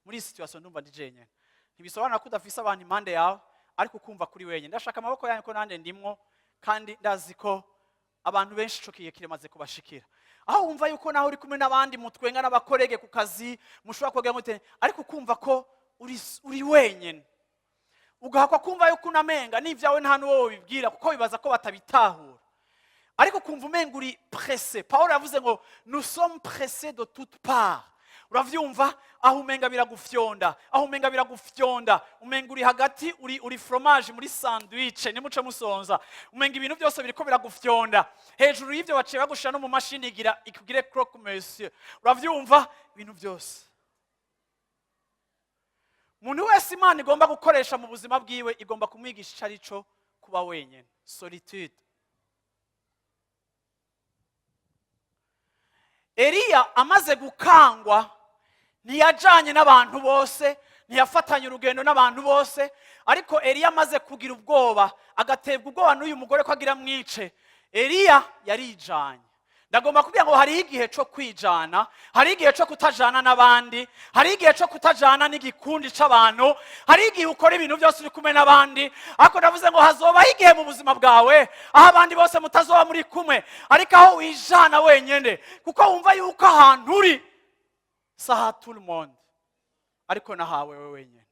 "Muri iyi situation ndumva ndi jenyine"? Ntibisobanura ko udafise abantu impande yawe, ariko ukumva kuri wenyine. Ndashaka amaboko yanyu, ko nanjye ndimwo, kandi ndazi ko abantu benshi ico kigihe kiramaze kubashikira, aho wumva yuko naho uri kumwe n'abandi, mutwenga n'aba collègues ku kazi, mushobora kugira ngo, ariko ukumva ko uri wenyine, ugahakwa kumva yuko unamenga n'ibyawe nta n'uwo wobibwira, kuko bibaza ko batabitahura, ariko ukumva umenga uri pressé. Paul yavuze ngo: "Nous sommes pressés de toutes parts." Uravyumva, aho umenga biragufyonda, aho umenga biragufyonda, umenga uri hagati, uri fromage muri sandwich, nimuce musonza, umenga ibintu byose biriko biragufyonda. Hejuru y'ivyo baciye bagushira no mu mashini igira ikugire croque monsieur. Uravyumva, ibintu byose. Umuntu wese Imana igomba gukoresha mu buzima bwiwe, igomba kumwigisha ico ari cyo kuba wenyine, solitude. Eliya amaze gukangwa ntiyajanye n'abantu bose, ntiyafatanye urugendo n'abantu bose, ariko Eliya amaze kugira ubwoba, agaterwa ubwoba n'uyu mugore ko agira mwice, Eliya yarijanye. Ndagomba kubwira ngo hariho igihe cyo kwijana, hari igihe cyo kutajana n'abandi, hari igihe cyo kutajana n'igikundi c'abantu, hari igihe ukora ibintu byose uri kumwe n'abandi, ariko ndavuze ngo hazobaho igihe mu buzima bwawe aho abandi bose mutazoba muri kumwe, ariko aho wijana wenyine, kuko wumva yuko ahantu uri saha tout le monde, ariko nahawe wewe wenyine.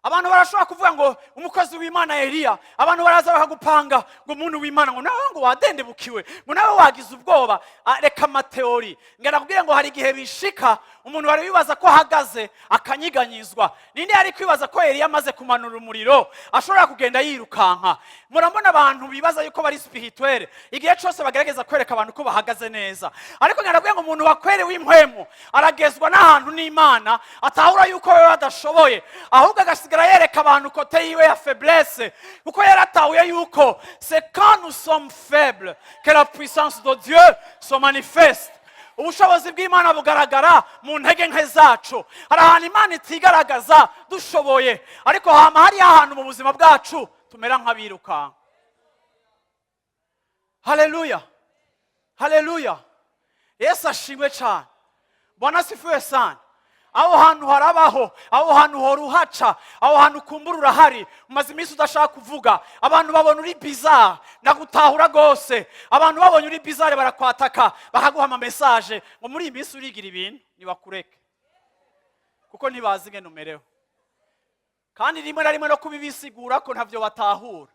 Abantu barashobora kuvuga ngo umukozi w'Imana Eliya, abantu baraza bakagupanga ngo umuntu w'Imana, ngo nawe ngo wadendebukiwe, ngo nawe wagize ubwoba. Ah, reka ama théories. Ngana ngo hari igihe bishika umuntu wari wibaza ko ahagaze akanyiganyizwa. Ninde yari kwibaza ko Eliya amaze kumanura umuriro ashobora kugenda yirukanka? Murabona abantu bibaza yuko bari spirituel, igihe cyose bagerageza kwereka abantu ko bahagaze neza, ariko ngana ngo umuntu wakwerewe impwemu aragezwa n'ahantu n'Imana atahura yuko wewe adashoboye, ahubwo agasigara yereka abantu côté yiwe ya faiblesse, kuko yaratahuye yuko c'est quand nous sommes faibles que la puissance de Dieu se manifeste. Ubushobozi bw'Imana bugaragara mu ntege nke zacu. Hari ahantu Imana itigaragaza dushoboye, ariko hama hariyo ahantu mu buzima bwacu tumera nk'abirukanka. Haleluya, haleluya. Yesu ashimwe cyane. Bwana asifiwe sana. Aho hantu harabaho, aho hantu hora uhaca, aho hantu ukumbura urahari. Umaze iminsi udashaka kuvuga, abantu babona uri bizarre. Ndagutahura rwose. Abantu babonye uri bizarre barakwataka, bakaguha ama messages ngo muri iyi minsi urigira ibintu. Nibakureke, kuko ntibazi ingene umerewe, kandi rimwe na rimwe no kubibisigura ko ntavyo batahura.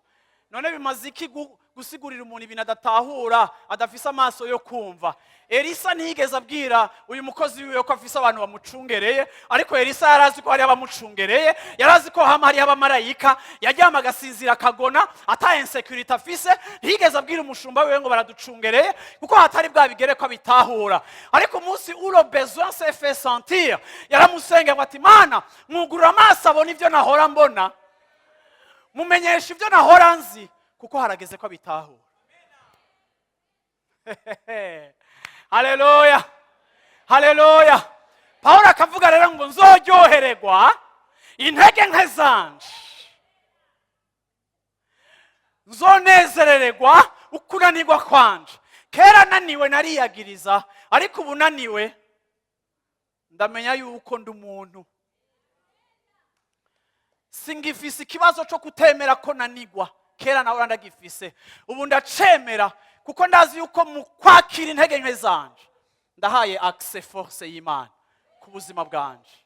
None bimaze iki gusigurira umuntu ibintu adatahura, adafise amaso yo kumva? Elisa ntiyigeze abwira uyu mukozi wiwe ko afise abantu bamucungereye, ariko Elisa yari azi ko hariho abamucungereye, yari azi ko hama hariho abamarayika. Yaryama agasinzira akagona ata insécurité afise. Ntiyigeze abwira umushumba wiwe ngo baraducungereye, kuko hatari bwabigere ko abitahura. Ariko umunsi où le besoin s'est fait sentir, yaramusengeye ngo ati: "Mana, mwugurura amaso abona ibyo nahora mbona, mumenyesha ibyo nahora nzi, kuko harageze ko abitahura." Haleluya, haleluya. Pawulo akavuga rero ngo nzoryohererwa intege nke zanje, nzonezerererwa ukunanirwa kwanje. Kera naniwe nariyagiriza, ariko ubu naniwe ndamenya yuko ndi umuntu. Singifise ikibazo cyo kutemera ko nanigwa. Kera nawe ndagifise, ubu ndacemera, kuko ndazi yuko mu kwakira intege nke zanje ndahaye accès force y'Imana ku buzima bwanje.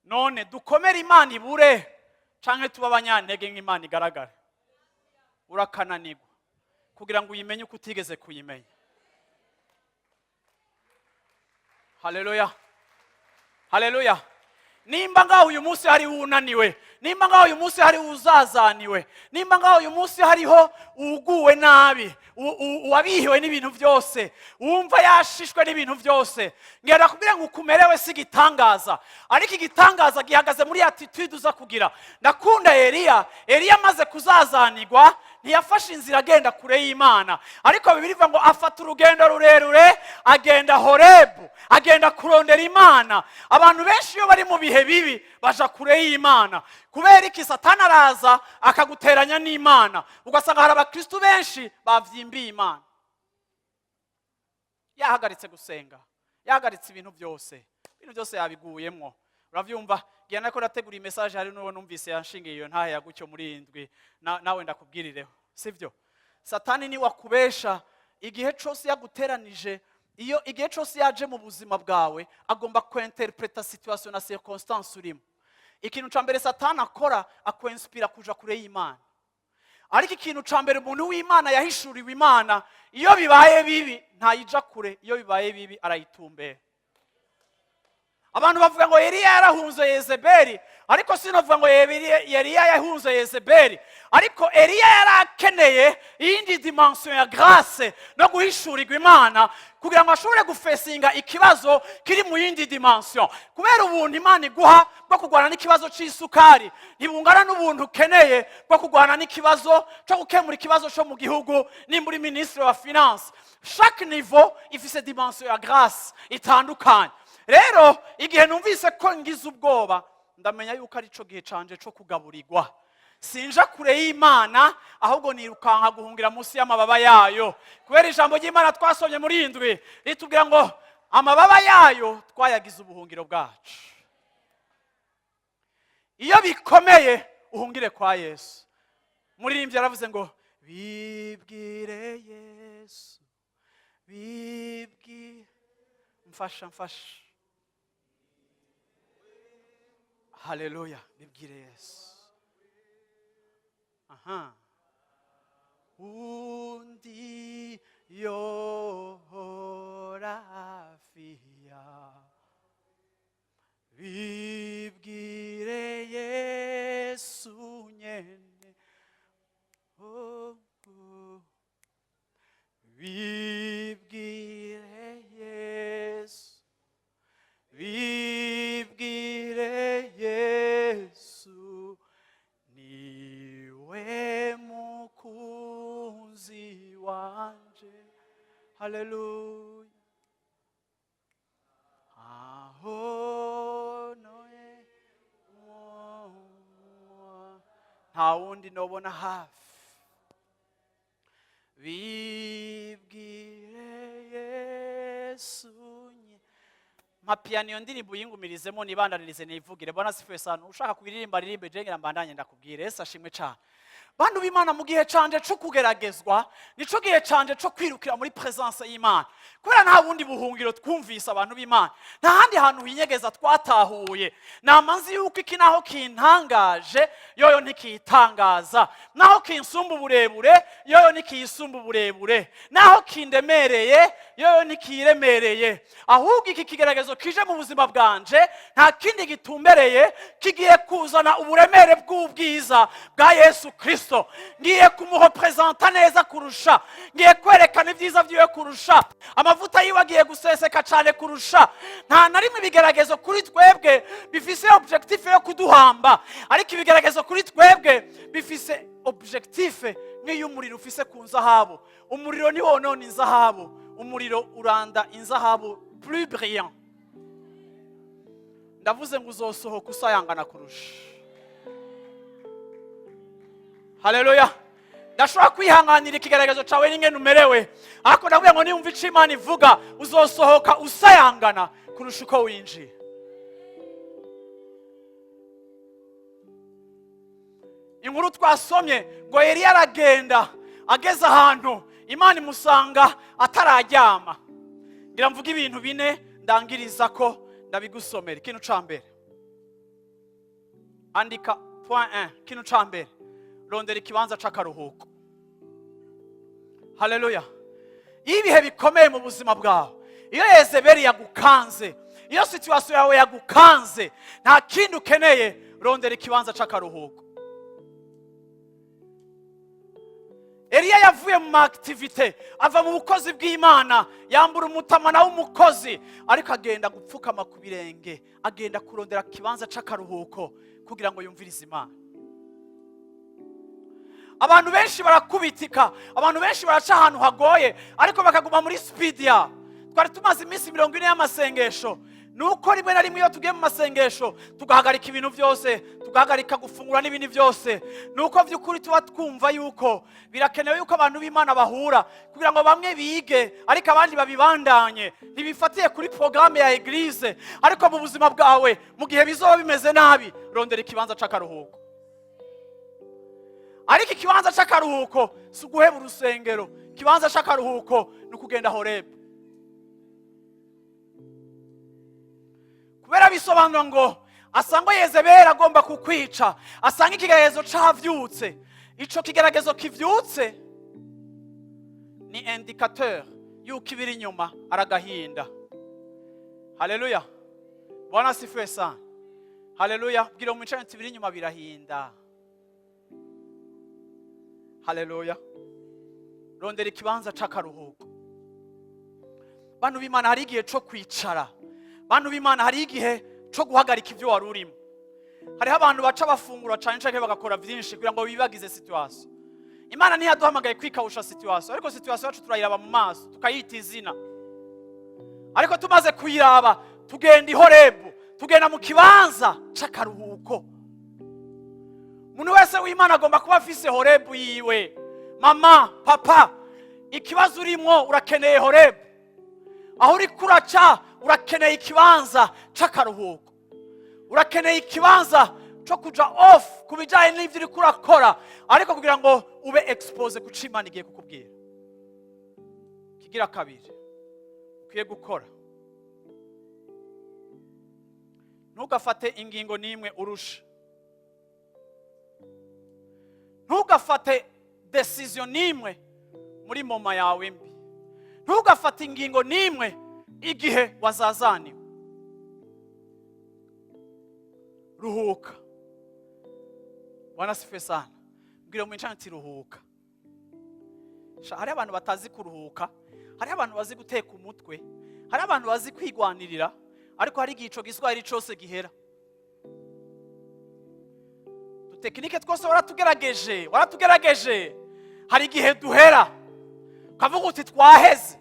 None dukomere Imana ibure, canke tuba abanyantege nk'Imana igaragara? Urakananirwa, kuko Imana ntishobora kugaragara udashoboye. Kugira ngo uyimenye uko utigeze kuyimenya. Haleluya, haleluya! Nimba ngaho uyu munsi hariho unaniwe, nimba ngaho uyu munsi hariho uzazaniwe, nimba ngaho uyu munsi hariho uguwe nabi, uwabihiwe n'ibintu byose, wumva yashishwe n'ibintu byose, ngenda kubwira ngo ukumerewe si igitangaza, ariko igitangaza gihagaze muri attitude uza kugira. Ndakunda Eliya. Eliya amaze kuzazanirwa ntiyafashe inzira agenda kure y'Imana, ariko Bibiliya ivuga ngo afata urugendo rurerure, agenda Horebu, agenda kurondera Imana. Abantu benshi iyo bari mu bihe bibi baja kure y'Imana. Kubera iki? Satani araza akaguteranya n'Imana, ugasanga hari abakristu benshi bavyimbiye Imana, yahagaritse gusenga, yahagaritse ibintu byose, ibintu byose yabiguyemwo. Uravyumva? Ngira nako ndategura iyi message, hari n'uwo numvise yanshingiye iyo ntahe ya gutyo muri iyi ndwi. Nawe ndakubwirireho, sivyo? Satani ni wakubesha igihe cose yaguteranije. Iyo igihe cose yaje mu buzima bwawe, agomba kuinterpreta situation na circonstance urimo. Ikintu ca mbere Satani akora, akwinspira kuja kure y'Imana. Ariko ikintu ca mbere umuntu w'Imana yahishuriwe Imana, iyo bibaye bibi ntayija kure, iyo bibaye bibi arayitumbera. Abantu bavuga ngo Eliya yarahunze Yezebeli, ariko sinovuga ngo Eliya yahunze Yezebeli, ariko Eliya yari akeneye iyindi dimension ya grâce no guhishurirwa Imana kugira ngo ashobore gufesinga ikibazo kiri mu yindi dimension. Kubera ubuntu Imana iguha bwo kurwana n'ikibazo c'isukari ntibungana n'ubuntu ukeneye bwo kurwana n'ikibazo cyo gukemura ikibazo cyo mu gihugu nimba uri minisitiri wa finance. Chaque niveau ifise dimension ya grâce itandukanye. Rero igihe numvise ko ngize ubwoba, ndamenya yuko ari cyo gihe canje cyo kugaburirwa. Sinja kure y'Imana, ahubwo nirukanka guhungira munsi y'amababa yayo, kubera ijambo ry'Imana twasomye muri iyi ndwi ritubwira ngo amababa yayo twayagize ubuhungiro bwacu. Iyo bikomeye, uhungire kwa Yesu. Muririmbyi yaravuze ngo bibwire Yesu, bibwire, mfasha, mfasha. Haleluya! Bibwire Yesu. Aha undi yohora hafi yawe, bibwire Yesu nyene. Oh. Bibwire Yesu, bibwire Yesu, niwe mukunzi wanje. Haleluya! Aho noye nta wundi nobona hafi. Bibwire Yesu nye. Mpa piyano, iyo ndirimbo uyingumirizemo, nibandanirize nivugire. Bwana asifiwe sana. Ushaka kuririmba aririmbe, je ngira mbandanye ndakubwire. Yesu ashimwe cane. Bantu b'Imana, mu gihe canje co kugeragezwa, nico gihe canje co kwirukira muri presence y'Imana, kubera nta bundi buhungiro twumvise. Abantu b'Imana, nta handi hantu hinyegeza twatahuye. Nama nzi yuko iki naho kintangaje, yoyo ntikitangaza, naho kinsumba uburebure, yoyo ntikiyisumba uburebure, naho kindemereye, yoyo ntikiremereye. Ahubwo iki kigeragezo kije mu buzima bwanje nta kindi gitumbereye, kigiye kuzana uburemere bw'ubwiza bwa Yesu Kristo. Ngiye kumurepresenta neza kurusha, ngiye kwerekana ibyiza byiwe kurusha, amavuta yiwe agiye guseseka cyane kurusha. Nta na rimwe ibigeragezo kuri twebwe bifise objectif yo kuduhamba, ariko ibigeragezo kuri twebwe bifise objectif nk'iy'umuriro ufise ku nzahabu. Umuriro ntiwonona inzahabu, umuriro uranda inzahabu plus brillant. Ndavuze ngo uzosohoka usayangana kurusha. Haleluya! Ndashobora kwihanganira ikigaragazo cyawe n'ingene umerewe, ariko ndavuga ngo niwumva icyo Imana ivuga, uzosohoka usayangana kurusha uko winjiye. Inkuru twasomye ngo Eliya aragenda, ageze ahantu Imana imusanga atararyama. Ngira mvuge ibintu bine ndangiriza ko ndabigusomera. Ikintu ca mbere, andika point 1. Ikintu ca mbere, rondera ikibanza c'akaruhuko. Haleluya! Iyo ibihe bikomeye mu buzima bwawe, iyo Yezebeli yagukanze, iyo situation yawe yagukanze, nta kindi ukeneye, rondera ikibanza c'akaruhuko. Eliya yavuye mu ma activités, ava mu bukozi bw'Imana, yambura umutamana w'umukozi, ariko agenda gupfukama ku birenge, agenda kurondera ikibanza c'akaruhuko kugira ngo yumvirize Imana. Abantu benshi barakubitika, abantu benshi baraca ahantu hagoye, ariko bakaguma muri speed yabo. Twari tumaze iminsi 40 y'amasengesho. Ni uko rimwe na rimwe iyo tugiye mu masengesho tugahagarika ibintu byose, tugahagarika gufungura n'ibindi byose, ni uko by'ukuri tuba twumva yuko birakenewe yuko abantu b'Imana bahura kugira ngo bamwe bige ariko abandi babibandanye. Ntibifatiye kuri porogaramu ya église, ariko mu buzima bwawe, mu gihe bizoba bimeze nabi, rondera ikibanza c'akaruhuko. Ariko ikibanza c'akaruhuko si uguheba urusengero. Ikibanza c'akaruhuko ni ukugenda Horebu, kubera bisobanura ngo asangwa Yezebeli agomba kukwica, asanga ikigeragezo cavyutse. Ico kigeragezo kivyutse ni indicateur yuko ibiri inyuma aragahinda. Haleluya! Bwana asifiwe sana. Haleluya! Bwira mu ati ibiri inyuma birahinda. Haleluya! Rondera ikibanza c'akaruhuko. Bantu b'Imana, hari igihe co kwicara. Bantu b'Imana, hari igihe co guhagarika ibyo wari urimo. Hariho abantu baca bafungura cane canke bagakora vyinshi kugira ngo bibagize situation. Imana ntiyaduhamagaye kwikawusha situation, ariko situation yacu turayiraba mu maso, tukayita izina. Ariko tumaze kuyiraba, tugenda i Horebu, tugenda mu kibanza c'akaruhuko. Umuntu wese w'Imana agomba kuba afise Horebu yiwe. Mama, papa, ikibazo urimwo, urakeneye Horebu. Aho uri kuraca, urakeneye ikibanza c'akaruhuko, urakeneye ikibanza cyo kuja off ku bijyanye n'ibyo uri kurakora, ariko kugira ngo ube exposé ku co Imana igiye kukubwira. Kigira kabiri ukwiye gukora: ntugafate ingingo n'imwe urusha, ntugafate décision n'imwe muri moment yawe mbi, ntugafate ingingo n'imwe igihe wazazaniwe. Ruhuka. Bwana asifiwe sana. Mbwira mu ati ruhuka. Sha, hariho abantu batazi kuruhuka, hariho abantu bazi guteka umutwe, hariho abantu bazi kwigwanirira, ariko hari igihe ico giswahili cose gihera. Udutekinike twose waratugerageje, waratugerageje, hari igihe duhera ukavuga uti twaheze.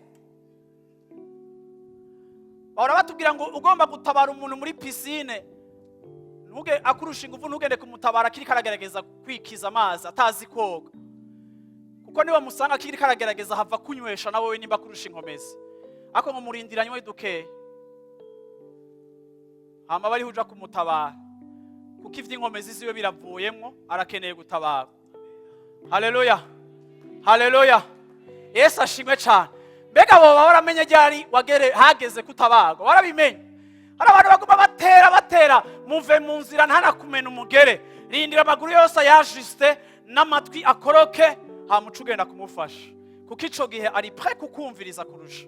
Bahora batubwira ngo ugomba gutabara umuntu muri piscine, ntuge akurusha ingufu, ntugende kumutabara akiri karagerageza kwikiza amazi atazi koga, kuko niba musanga akiri karagerageza, hava kunywesha na wowe nimba akurusha inkomezi. Ariko ngo murindiranywe dukeya, hama bariho uja kumutabara, kuko ivy'inkomezi ziwe biravuyemwo, arakeneye gutabara. Haleluya, haleluya! Yesu ashimwe cane. Mbega boba waramenye ryari wagere hageze kutabarwa? Warabimenye? Hari abantu baguma batera batera. Muve mu nzira, ntanakumena umugere. Rindira amaguru yose ayajiste n'amatwi akoroke, hamuca ugenda kumufasha, kuko ico gihe ari prêt kukumviriza kurusha.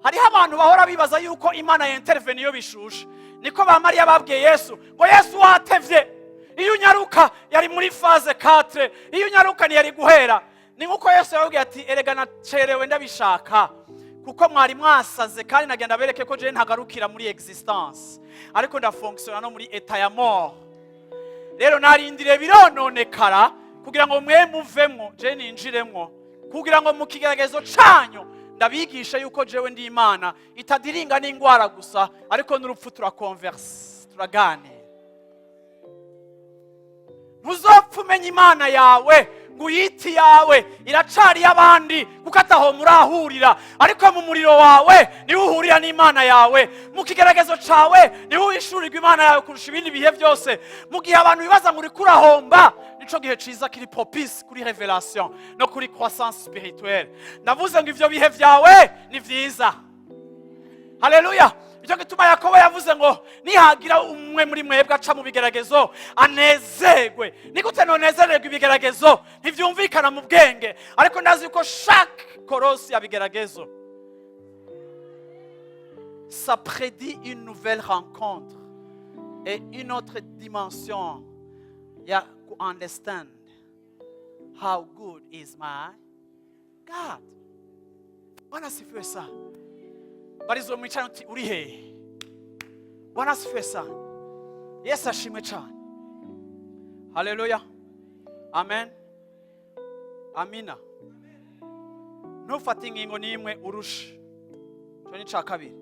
Hariho abantu bahora bibaza yuko Imana y'intervene iyo bishushe. Niko ba Mariya babwiye Yesu ngo: "Yesu, watevye, iyo unyaruka." Yari muri phase 4, iyo unyaruka ntiyari guhera. Ni nkuko Yesu yababwiye ati: "Erega nacerewe ndabishaka, kuko mwari mwasaze, kandi nagenda bereke ko jewe ntagarukira muri existence, ariko ndafonctionna no muri état ya mort. Rero narindiriye birononekara kugira ngo mwe muvemwo, je ninjiremwo, kugira ngo mu kigeragezo canyu ndabigisha yuko jewe ndi Imana itadiringa n'ingwara gusa, ariko n'urupfu turaconverse, turaganira." Ntuzopfa umenya Imana yawe ngo uyite iyawe. Iracari iy'abandi kuko ataho murahurira. Ariko mu muriro wawe niho uhurira n'Imana yawe, mu kigeragezo cawe niho uhishurirwa Imana yawe kurusha ibindi bihe byose. Mu gihe abantu bibaza ngo uriko urahomba, nico gihe ciza kiri propice kuri révélation no kuri croissance spirituelle. Ndavuze ngo ivyo bihe vyawe ni vyiza. Haleluya! Nicyo gituma Yakobo yavuze ngo nihagira umwe muri mwebwe aca mu bigeragezo, anezerwe. Ni gute nonezererwa ibigeragezo? Ntibyumvikana mu bwenge, ariko ndazi yuko chaque korosi ya bigeragezo, ça prédit une nouvelle rencontre et une autre dimension ya ku understand how good is my God. Bwana asifiwe sana. Barizo mwicaranye uti uri hehe? Bwana asifiwe sana. Yesu ashimwe cyane. Haleluya, amen, amina. Ntufate ingingo n'imwe urushe. Icyo ni icya kabiri,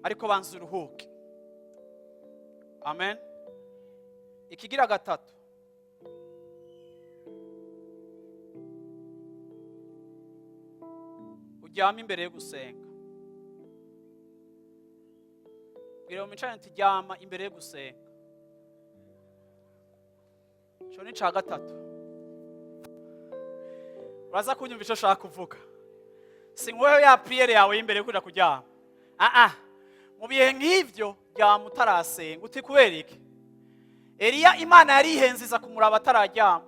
ariko banza uruhuke. Amen. Ikigira gatatu, uryame imbere yo gusenga. Bwira mu uti ryama imbere yo gusenga. Icyo ni icya gatatu. Uraza kunyumva icyo ushaka kuvuga. Si nkuweho ya prière yawe y'imbere yo kuja kuryama. Ah, mu bihe nk'ibyo ryama utarasenga. Uti kubera iki? Eliya Imana yarihenze iza kumuraba atararyama.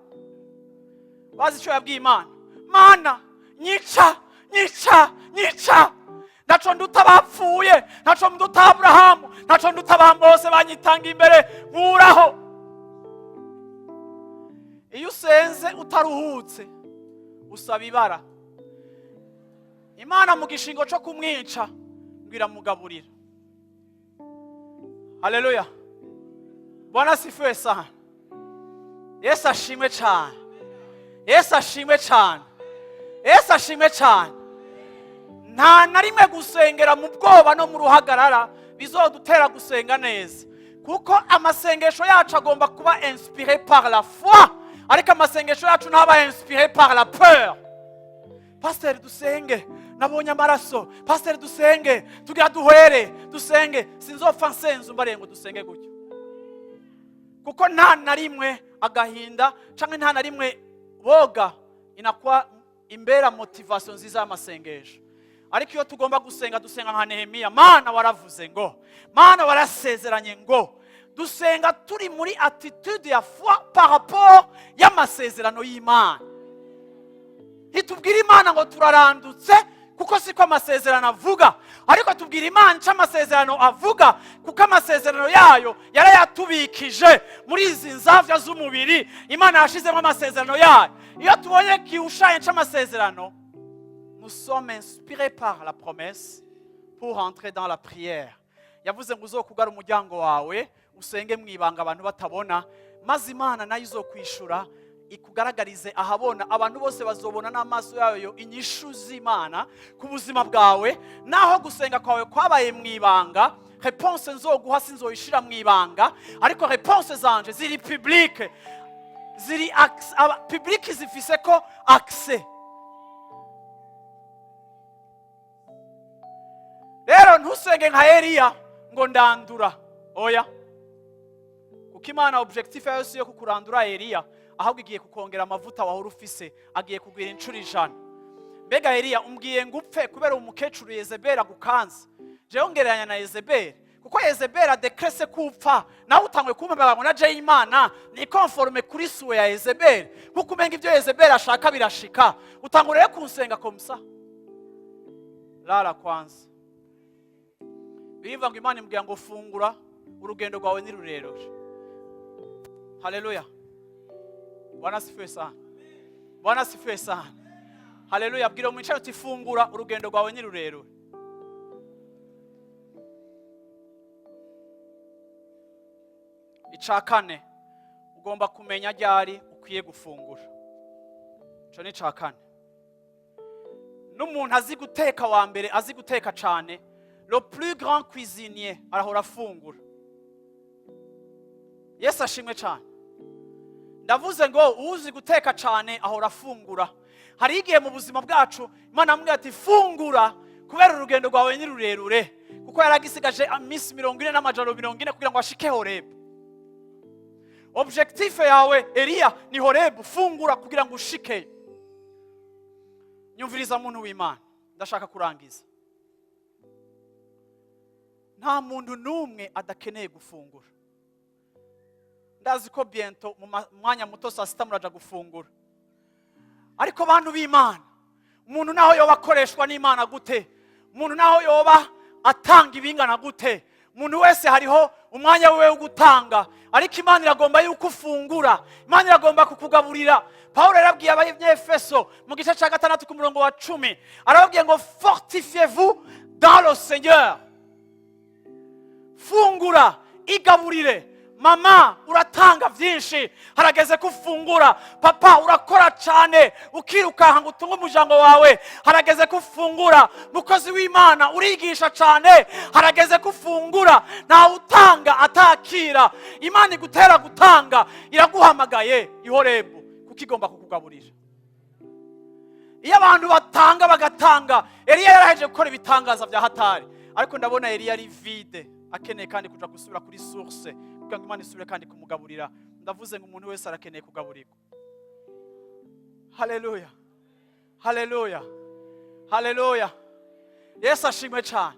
Bazi icyo yabwiye Imana? Mana, nyica, nyica, nyica, ntaco nduta bapfuye, ntaco nduta Aburahamu, ntaco nduta ba Mose banyitanga imbere, nkuraho. Iyo usenze utaruhutse, usaba ibara. Imana mu gishingo cyo kumwica ngo iramugaburira. Haleluya, Bwana asifiwe sana. Yesu ashimwe cyane. Yesu ashimwe cyane. Yesu ashimwe cyane. Nta na rimwe gusengera mu bwoba no mu ruhagarara bizodutera gusenga neza, kuko amasengesho yacu agomba kuba inspiré par la foi, ariko amasengesho yacu ntaba inspiré par la peur. Pasiteri, dusenge, nabonye amaraso. Pasiteri, dusenge, tugira duhere dusenge. Sinzopfa nsenze umbariye ngo dusenge gutyo, kuko nta na rimwe agahinda cyangwa nta na rimwe boga inakuwa imbera motivation nziza y'amasengesho. Ariko iyo tugomba gusenga, dusenga nka Nehemiya: Mana, waravuze ngo, Mana, warasezeranye ngo. Dusenga turi muri attitude ya foi par rapport y'amasezerano y'Imana. Ntitubwire Imana ngo turarandutse, kuko siko amasezerano avuga, ariko tubwira Imana icyo amasezerano avuga, kuko amasezerano yayo yarayatubikije muri izi nzavya z'umubiri. Imana yashizemo amasezerano yayo. Iyo tubonye kiwushaye c'amasezerano, nous sommes inspirés par la promesse pour entrer dans la prière. Yavuze ngo uzokugara umuryango wawe, usenge mu ibanga abantu batabona, maze Imana nayo izokwishura, ikugaragarize ahabona. Abantu bose bazobona n'amaso yayo inyishu z'Imana ku buzima bwawe. Naho gusenga kwawe kwabaye mu ibanga, réponse nzoguha sinzoyishira mu ibanga, ariko réponse zanje ziri publique, ziri publique, zifise ko accès. Rero ntusenge nka Eliya ngo ndandura. Oya, kuko Imana objectif yayo si yo kukurandura, Eliya, ahubwo igiye kukongera amavuta wahora ufise, agiye kugwira inshuro 100. Mbega Eliya, umbwiye ngo upfe kubera umukecuru Yezebeli agukanze? Jewe ngereranya na Yezebeli, kuko Yezebeli adekrese kupfa, nawe utangwe kumpamagara ngo naje. Imana ni conforme kuri souhait ya Yezebeli, kuko umenga ibyo Yezebeli ashaka birashika. Utangura rero kunsenga comme ça. Lala kwanza. Birivuga ngo Imana imubwira ngo fungura, urugendo rwawe ni rurerure. Haleluya, Bwana asifiwe sana. Bwana asifiwe sana. Haleluya. Bwira mwicaye uti fungura, urugendo rwawe ni rurerure. Ica kane, ugomba kumenya ryari ukwiye gufungura. Ico ni ica kane. N'umuntu azi guteka wa mbere, azi guteka cane, le plus grand cuisinier, arahora afungura. Yesu ashimwe cane. Ndavuze ngo uzi guteka cane ahora afungura. Hari igihe mu buzima bwacu Imana amubwira ati fungura, kubera urugendo rwawe ni rurerure, kuko yaragisigaje iminsi 40 n'amajoro 40 kugira ngo ashike Horebu. Objectif yawe, Eliya, ni Horebu. Fungura kugira ngo ushikeyo. Nyumviriza, muntu w'Imana, ndashaka kurangiza. Nta muntu n'umwe adakeneye gufungura. Ndazi ko bientôt mu mwanya muto, saa 6, muraja gufungura. Ariko bantu b'Imana, umuntu naho yoba akoreshwa n'Imana gute, umuntu naho yoba atanga ibingana gute, umuntu wese hariho umwanya wiwe wo gutanga, ariko Imana iragomba yuko ufungura. Imana iragomba kukugaburira. Pawulo yarabwiye Abanyefeso mu gice cya 6 ku murongo wa 10, arababwiye ngo: "Fortifiez-vous dans le Seigneur." Fungura, igaburire. Mama, uratanga byinshi, harageze ko ufungura. Papa, urakora cyane, ukirukanka ngo utunge umuryango wawe, harageze ko ufungura. Mukozi w'Imana, urigisha cyane, harageze ko ufungura. Ntawe utanga atakira. Imana igutera gutanga, iraguhamagaye ihorebu kuko igomba kukugaburira. Iyo abantu batanga bagatanga, Eliya yaraheje gukora ibitangaza bya hatari, ariko ndabona Eliya ari vide, akeneye kandi kuja gusubira kuri source kugira ngo Imana isubire kandi kumugaburira. Ndavuze ngo umuntu wese arakeneye kugaburirwa. Haleluya, haleluya, haleluya! Yesu ashimwe cyane.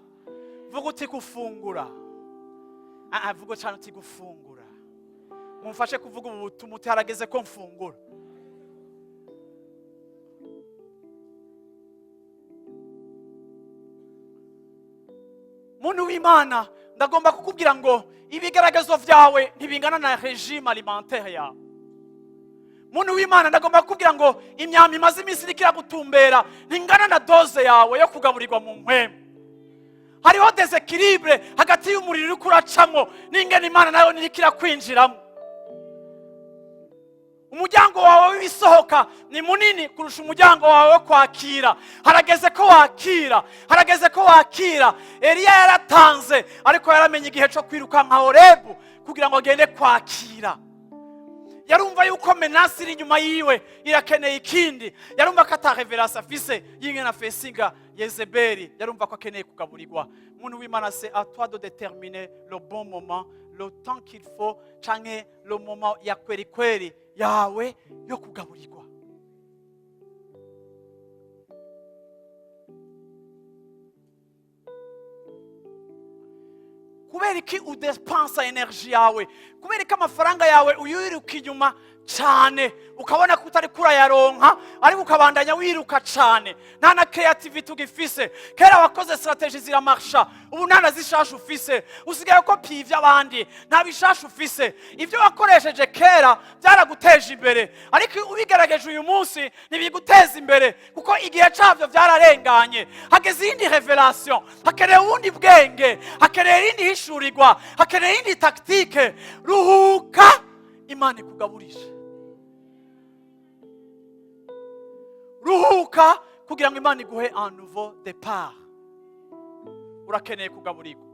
Vuga uti gufungura. Ah, ah, vuga cyane uti gufungura. Mumfashe kuvuga ubu butumwa, uti harageze ko mfungura. Muntu w'Imana, ndagomba kukubwira ngo ibigaragazo byawe ntibingana na régime alimentaire yawe. Muntu w'Imana, ndagomba kukubwira ngo imyama imaze iminsi iriko iragutumbera ntingana na dose yawe yo kugaburirwa mu mpwemu. Hariho déséquilibre hagati y'umuriro uriko uracamwo n'ingene Imana nayo niriko irakwinjiramo. Umuryango wawe w'ibisohoka ni munini kurusha umuryango wawe wo kwakira. Harageze ko wakira, harageze ko wakira. Eliya yaratanze, ariko yaramenye igihe cyo kwiruka nka Horebu kugira ngo agende kwakira. Yarumva yuko menace iri inyuma yiwe irakeneye ikindi. Yarumva ko ata révélation afise y'ingene afesinga Yezebeli. Yarumva ko akeneye kugaburirwa. Muntu w'Imana, c'est à toi de déterminer le bon moment, le temps qu'il faut, canke le moment ya kweri kweri yawe yo kugaburirwa. Kubera iki udepansa énergie yawe? Kubera ko amafaranga yawe uyiruka inyuma cyane, ukabona ko utari kurayaronka, ariko ukabandanya wiruka cyane, nta na creativity ugifise? Kera wakoze stratégie ziramarsha, ubu nta na zishasha ufise. Usigaye kopiye iby'abandi, nta bishasha ufise. Ibyo wakoresheje kera byaraguteje imbere, ariko ubigerageje uyu munsi ntibiguteza imbere, kuko igihe cyabyo byararenganye. Hageze iyindi révélation, hakeneye ubundi bwenge, hakeneye irindi hishurirwa, hakeneye iyindi tactique. Ruhuka, Imana ikugaburishe. Ruhuka kugira ngo Imana iguhe un nouveau départ. Urakeneye kugaburirwa.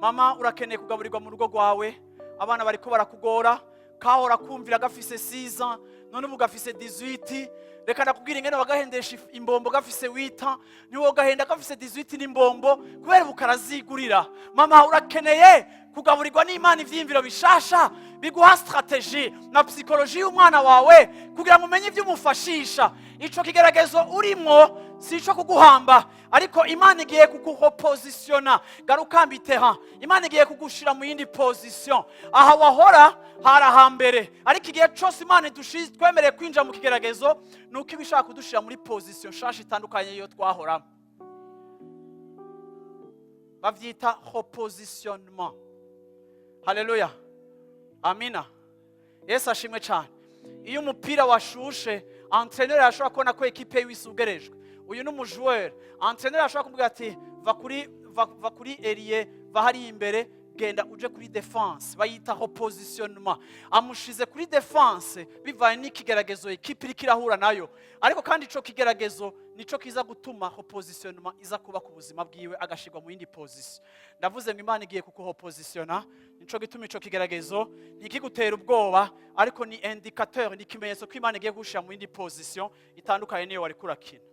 Mama, urakeneye kugaburirwa mu rugo rwawe. Abana bariko barakugora. Kahora kumvira gafise 6 ans, none ubu gafise 18. Reka ndakubwira ingene wagahendesha imbombo gafise 8 ans, ntiwogahenda gafise 18 n'imbombo, kubera ubu karazigurira. Mama, urakeneye kugaburirwa n'Imana ivyiyumviro bishasha biguha stratégie na psychologie y'umwana wawe, kugira ngo umenye ibyo umufashisha. Ico kigeragezo urimwo si ico kuguhamba, ariko Imana igiye kugurepositiona. Garuka mbiteha, Imana igiye kugushira mu yindi position. Aha wahora hari ahambere, ariko igihe cose Imana twemereye kwinjira mu kigeragezo, ni uko iba ishaka kudushira muri position nshasha itandukanye y'iyo twahoramo. Bavyita repositionnement. Haleluya, amina, Yesu ashimwe cyane. Iyo umupira washushe, entraîneur arashobora kubona ko ekipe yiwe isugerejwe. Uyu ni umu joueur, entraîneur arashobora kumubwira ati: Va kuri ailier, va hariya imbere, genda uje kuri défense." Bayita repositionnement. Amushize kuri défense bivanye n'ikigeragezo ekipe iriko irahura nayo, ariko kandi ico kigeragezo nico kiza gutuma repositionnement iza kuba ku buzima bwiwe, agashirwa mu yindi position. Ndavuze ngo Imana igiye kukurepositiona. Nico gituma ico kigeragezo ntikigutera ubwoba, ariko ni indicateur, ni ikimenyetso ko Imana igiye kugushira mu yindi position itandukanye niyo wari kurakina.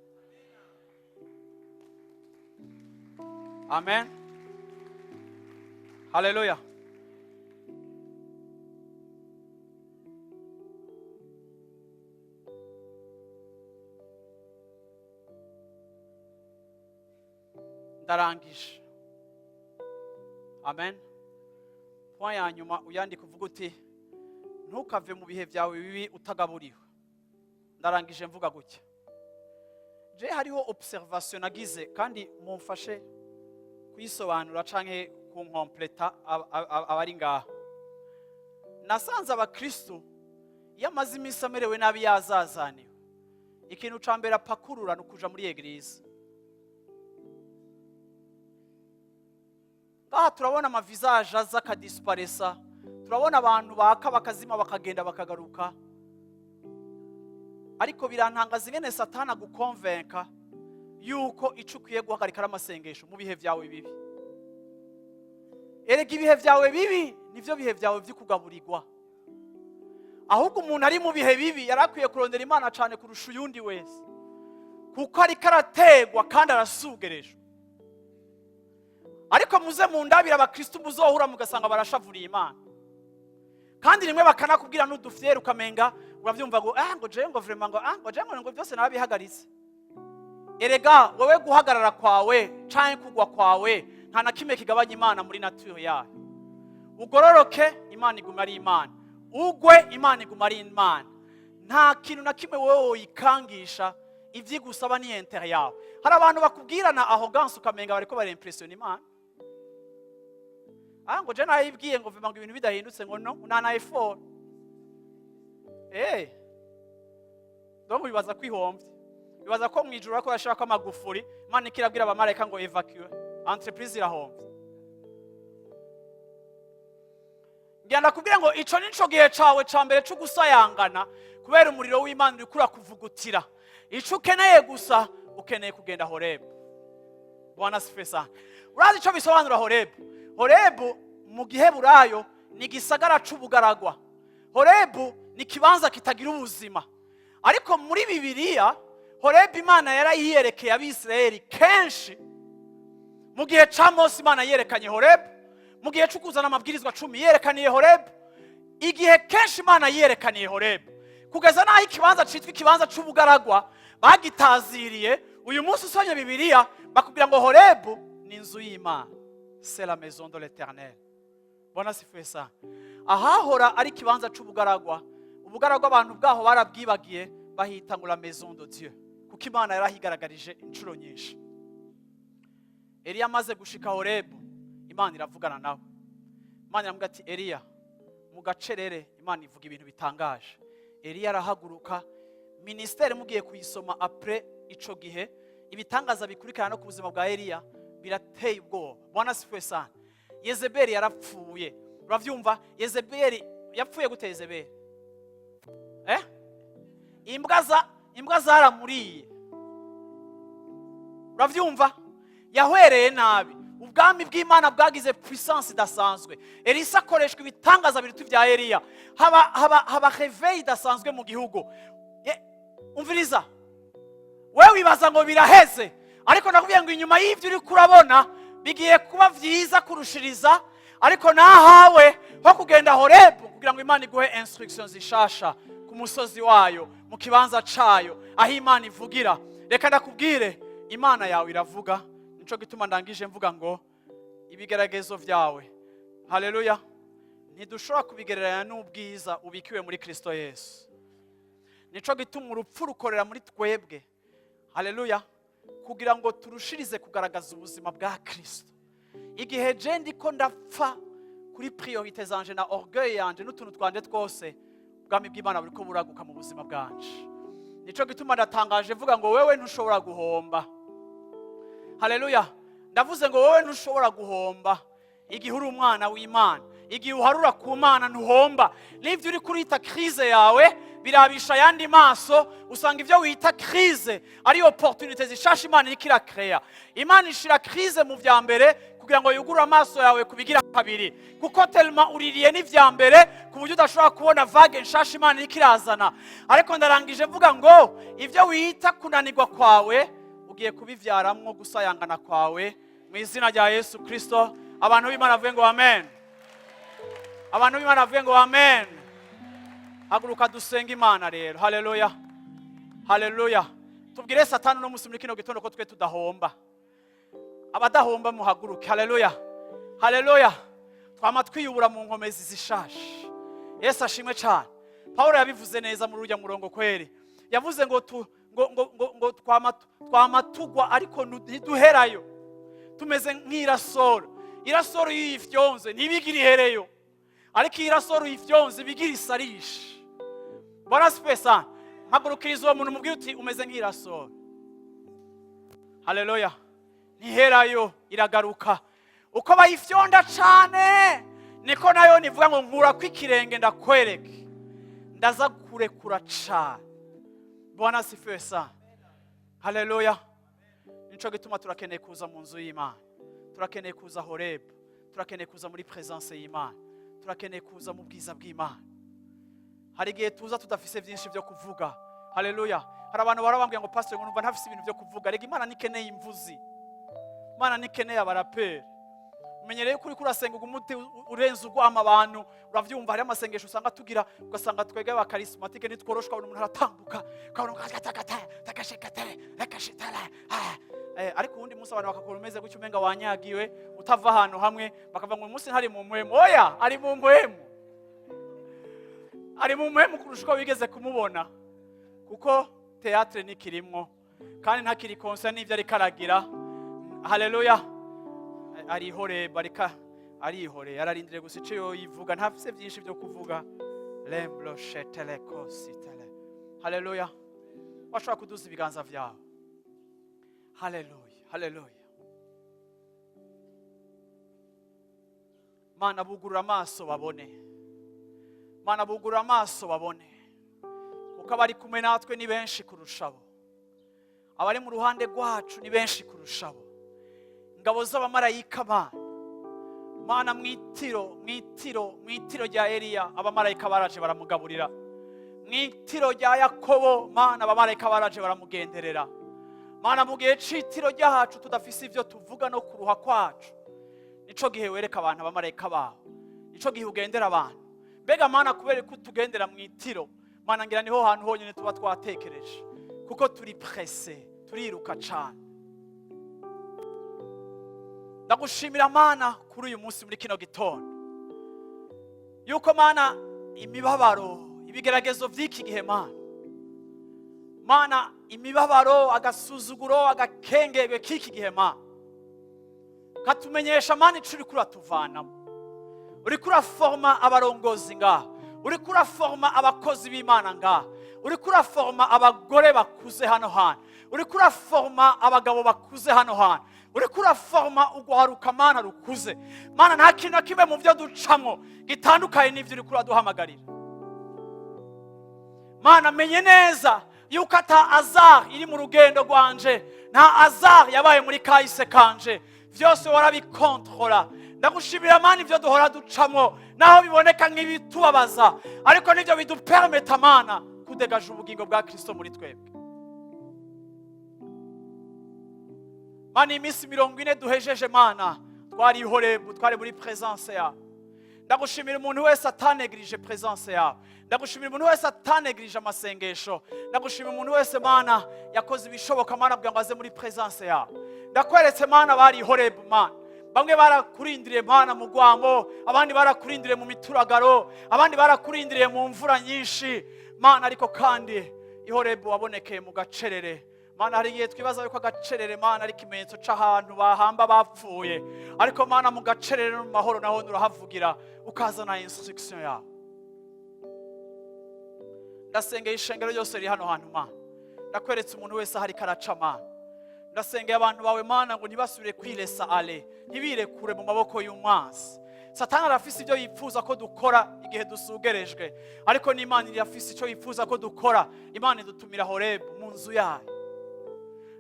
Amen, haleluya. Ndarangije. Amen. Point ya nyuma uyandika, uvuga uti: "Ntukave mu bihe byawe bibi utagaburiwe." Ndarangije mvuga gutya: je hariho observation nagize, kandi mumfashe kuyisobanura canke kunkompleta. Abari ngaha, nasanze abakristu iyo amaze iminsi amerewe nabi, yazazaniwe, ikintu ca mbere apakurura ni ukuja muri église. Ngaha turabona ama visages aza akadisiparesa, turabona abantu baka bakazima, bakagenda bakagaruka, ariko birantangaza ingene Satani agukonvenka yuko ico ukwiye guhagarika ari amasengesho mu bihe byawe bibi. Erega ibihe byawe bibi nivyo bihe byawe vy'ukugaburirwa. Ahubwo umuntu ari mu bihe bibi yari akwiye kurondera Imana cyane kurusha uyundi wese, kuko ariko arategwa kandi arasugerejwe. Ariko muze mu ndabira abakristu muzohura, mugasanga barashavuriye Imana, kandi rimwe bakanakubwira n'udufyere, ukamenga urabyumva ngo ngo jewe ngo vraiment ngo jewe ngo byose narabihagaritse. Erega wowe guhagarara kwawe canke kugwa kwawe nta na kimwe kigabanya Imana muri nature yayo. Ugororoke, Imana iguma ari Imana. Ugwe, Imana iguma ari Imana. Nta kintu na kimwe wowe woyikangisha. Ivyigusaba ni intérêt yawe. Hari abantu bakubwirana arrogance, ukamenga bariko barempressiona Imana: "Ah, ngo je nayibwiye ngo vraiment ngo ibintu bidahindutse ngo no nta na effort." Donc bibaza kwihomvye, bibaza ko mu ijuru bariko barashirako amagufuri, Imana ikirabwira abamarayika ngo évacue entreprise, irahomvye. Ngira ndakubwira ngo ico nico gihe cawe ca mbere co gusayangana, kubera umuriro w'Imana uriko urakuvugutira. Ico ukeneye gusa, ukeneye kugenda Horebu. Bwana asifiwe sana. Urazi ico bisobanura Horebu? Horebu mu giheburayo ni igisagara c'ubugaragwa. Horebu ni ikibanza kitagira ubuzima. Ariko muri Bibiliya, Horebu Imana yarayiyerekeye Abisirayeli kenshi. Mu gihe ca Mose Imana yerekanye Horebu, mu gihe cyo kuzana amabwirizwa 10 yerekaniye Horebu. Igihe kenshi Imana yerekaniye Horebu, kugeza n'aho ikibanza citwa ikibanza c'ubugaragwa bagitaziriye. Uyu munsi usomye Bibiliya, bakubwira ngo Horebu ni inzu y'Imana, c'est la maison de l'Éternel. Bwana asifiwe sana. Ahahora ari ikibanza c'ubugaragwa, ubugaragwa abantu bwaho barabwibagiye, bahita ngo la maison de Dieu, kuko Imana yarahigaragarije inshuro nyinshi. Eliya amaze gushika Horebu, Imana iravugana nawe. Imana iramubwira ati: "Eliya." Mu gacerere Imana ivuga ibintu bitangaje. Eliya arahaguruka. Ministère mugiye kuyisoma après ico gihe, ibitangaza bikurikirana no ku buzima bwa Eliya birateye ubwoba. Bwana asifiwe sana. Yezebeli yarapfuye, uravyumva? Yezebeli yapfuye gute? Yezebeli imbwa zaramuriye, uravyumva? Yahwereye nabi. Ubwami bw'Imana bwagize puissance idasanzwe. Elisa akoreshwa ibitangaza biruta ibya Eliya. Haba réveil idasanzwe mu gihugu. Umviriza, wewe wibaza ngo biraheze, ariko nakubwiye ngo inyuma y'ibyo uri kurabona bigiye kuba byiza kurushiriza. Ariko nahawe ho kugenda Horebu kugira ngo Imana iguhe instruction zishasha ku musozi wayo, mu kibanza cayo, aho Imana ivugira. Reka ndakubwire, Imana yawe iravuga. Nico gituma ndangije mvuga ngo ibigeragezo byawe, haleluya, ntidushobora kubigereranya n'ubwiza ubikiwe muri Kristo Yesu. Nico gituma urupfu rukorera muri twebwe, haleluya, kugira ngo turushirize kugaragaza ubuzima bwa Kristo. Igihe je ndiko ndapfa kuri priorité zanje na orgueil yanje n'utuntu twanje twose, ubwami bw'Imana buriko buraguka mu buzima bwanje. Nico gituma ndatangaje mvuga ngo wewe ntushobora guhomba. Haleluya. Ndavuze ngo wowe ntushobora guhomba igihe uri umwana w'Imana. Igihe uharura ku Mana, ntuhomba. N'ibyo uri kurita crise yawe, birabisha ayandi maso, usanga ibyo wita crise ari opportunité zishasha Imana iriko irakeya. Imana ishira crise mu vya mbere kugira ngo yugure amaso yawe kubigira kabiri, kuko tellement uririye n'ivya mbere ku buryo udashobora kubona vague nshasha Imana iriko irazana. Ariko ndarangije mvuga ngo ibyo wita kunanirwa kwawe ugiye kubivyaramwo gusayangana kwawe, mu izina rya Yesu Kristo. Abantu b'Imana bavuge ngo amen. Abantu b'Imana bavuge ngo amen. Haguruka dusenge Imana rero. Haleluya, haleluya. Tubwire Satani uno munsi muri kino gitondo ko twe tudahomba. Abadahomba muhaguruke. Haleluya. Haleluya! Twama twiyubura mu nkomezi zishasha. Yesu ashimwe cyane. Pawulo yabivuze neza muri urya murongo kweri. Yavuze ngo tu ngo ngo ngo, ngo twama tugwa, ariko ntiduherayo. Tumeze nk'irasoro. Irasoro iyo uyifyonze ntibigira ihereyo, ariko iyo irasoro uyifyonze ibigira isarishe. Bwana asifiwe sana. Mpagurukiriza uwo muntu, mubwire uti: "Umeze nk'irasoro." Haleluya! Ntiherayo, iragaruka. Uko bayifyonda cane, niko nayo nivuga ngo: "Nkura ko ikirenge ndakwereke, ndaza kurekura cane." Bwana asifiwe sana. Haleluya! Nico gituma turakeneye kuza mu nzu y'Imana, turakeneye kuza Horebu, turakeneye kuza muri présence y'Imana, turakeneye kuza mu bwiza bw'Imana. Hari igihe tuza tudafise byinshi byo kuvuga. Haleluya! Hari abantu bahora bambwira ngo: "Pastor," ngo, "numva ntafise ibintu byo kuvuga." Rega Imana nikeneye imvuzi, Imana nikeneye abaraperi. Umenyereye ko uriko urasenga umuti urenze ugwama abantu, uravyumva. Hariho amasengesho usanga tugira, ugasanga twebwe aba charismatique nitworoshwa, umuntu aratambuka, ukabona ngo katakata takashekatare rakashitara. Ariko uwundi munsi abantu bakakora umeze gutyo, umenga wanyagiwe, utava ahantu hamwe, bakavuga ngo: "Uyu munsi ntari mu mpwemu." Oya, ari mu mpwemu, ari mu mpwemu kurusha uko wigeze kumubona, kuko théâtre ntikirimwo kandi ntakiri conscient n'ibyo ariko aragira. Haleluya! Arihore barika, arihore, ararindiriye gusa icyo yoyivuga, ntafise byinshi byo kuvuga. Lemblo sheteleko sitele. Haleluya! Washobora kuduza ibiganza byawe. Haleluya, haleluya! Mana, bugurura amaso babone. Mana, bugurura amaso babone, kuko abari kumwe natwe ni benshi kurushabo, abari mu ruhande rwacu ni benshi kurushabo. Ingabo z'abamarayika, Mana, Mana, mwitiro, mwitiro, mwitiro rya Eliya abamarayika baraje baramugaburira. Mwitiro rya Yakobo, Mana, abamarayika baraje baramugenderera. Mana, mu gihe c'itiro ryacu tudafise ivyo tuvuga no kuruha kwacu, nico gihe wereka abantu abamarayika bawe, nico gihe ugendera abantu. Mbega Mana, kubera ko utugendera mu itiro, Mana, ngira niho hantu honyine tuba twatekereje, kuko turi pressés, turiruka cane. Ndagushimira Mana kuri uyu munsi, muri kino gitondo, yuko Mana imibabaro, ibigeragezo by'iki gihe, Mana, Mana, imibabaro, agasuzuguro, agakengegwe k'iki gihe, Mana, katumenyesha, Mana, ico uriko uratuvanamo. Uriko uraforma abarongozi ngaha, uriko uraforma abakozi b'Imana ngaha, uriko uraforma abagore bakuze hano hantu, uriko uraforma abagabo bakuze hano hantu, uriko uraforma ugwaruka, Mana, rukuze. Mana, nta kintu na kimwe mu byo ducamwo gitandukanye n'ibyo uriko uraduhamagarira. Mana, menye neza yuko ata hasard iri mu rugendo rwanje, nta hasard yabaye muri kahise kanje, byose warabikontorora. Ndagushimira Mana, ibyo duhora ducamwo, naho biboneka nk'ibitubabaza, ariko nibyo bidupermeta, Mana, kudegaje ubugingo bwa Kristo muri twebwe. Mana, iminsi 40 duhejeje, Mana, twari i Horebu, twari muri présence yawe. Ndagushimira umuntu wese atanegirije présence yawe. Ndagushimira umuntu wese atanegirije amasengesho. Ndagushimira umuntu wese, Mana, yakoze ibishoboka, Mana, kugira ngo aze muri présence yawe. Ndakweretse, Mana, bari i Horebu. Mana, bamwe barakurindiriye, Mana, mu rwamo, abandi barakurindiriye mu mituragaro, abandi barakurindiriye mu mvura nyinshi, Mana. Ariko kandi i Horebu wabonekeye mu gacerere. Mana, hari igihe twibaza yuko agacerere, Mana, ari ikimenyetso c'ahantu bahamba bapfuye, ariko Mana, mu gacerere no mu mahoro naho urahavugira, ukazana instruction yawe. Ndasengeye ishengero ryose riri hano hantu. Mana, ndakweretse umuntu wese ahari karaca. Mana, ndasengeye abantu bawe, Mana, ngo ntibasubire kwiresa ale, ntibirekure mu maboko y'umwansi. Satani arafise ibyo yifuza ko dukora igihe dusugerejwe, ariko n'Imana irafise icyo yifuza ko dukora. Imana idutumira Horebu, mu nzu yayo.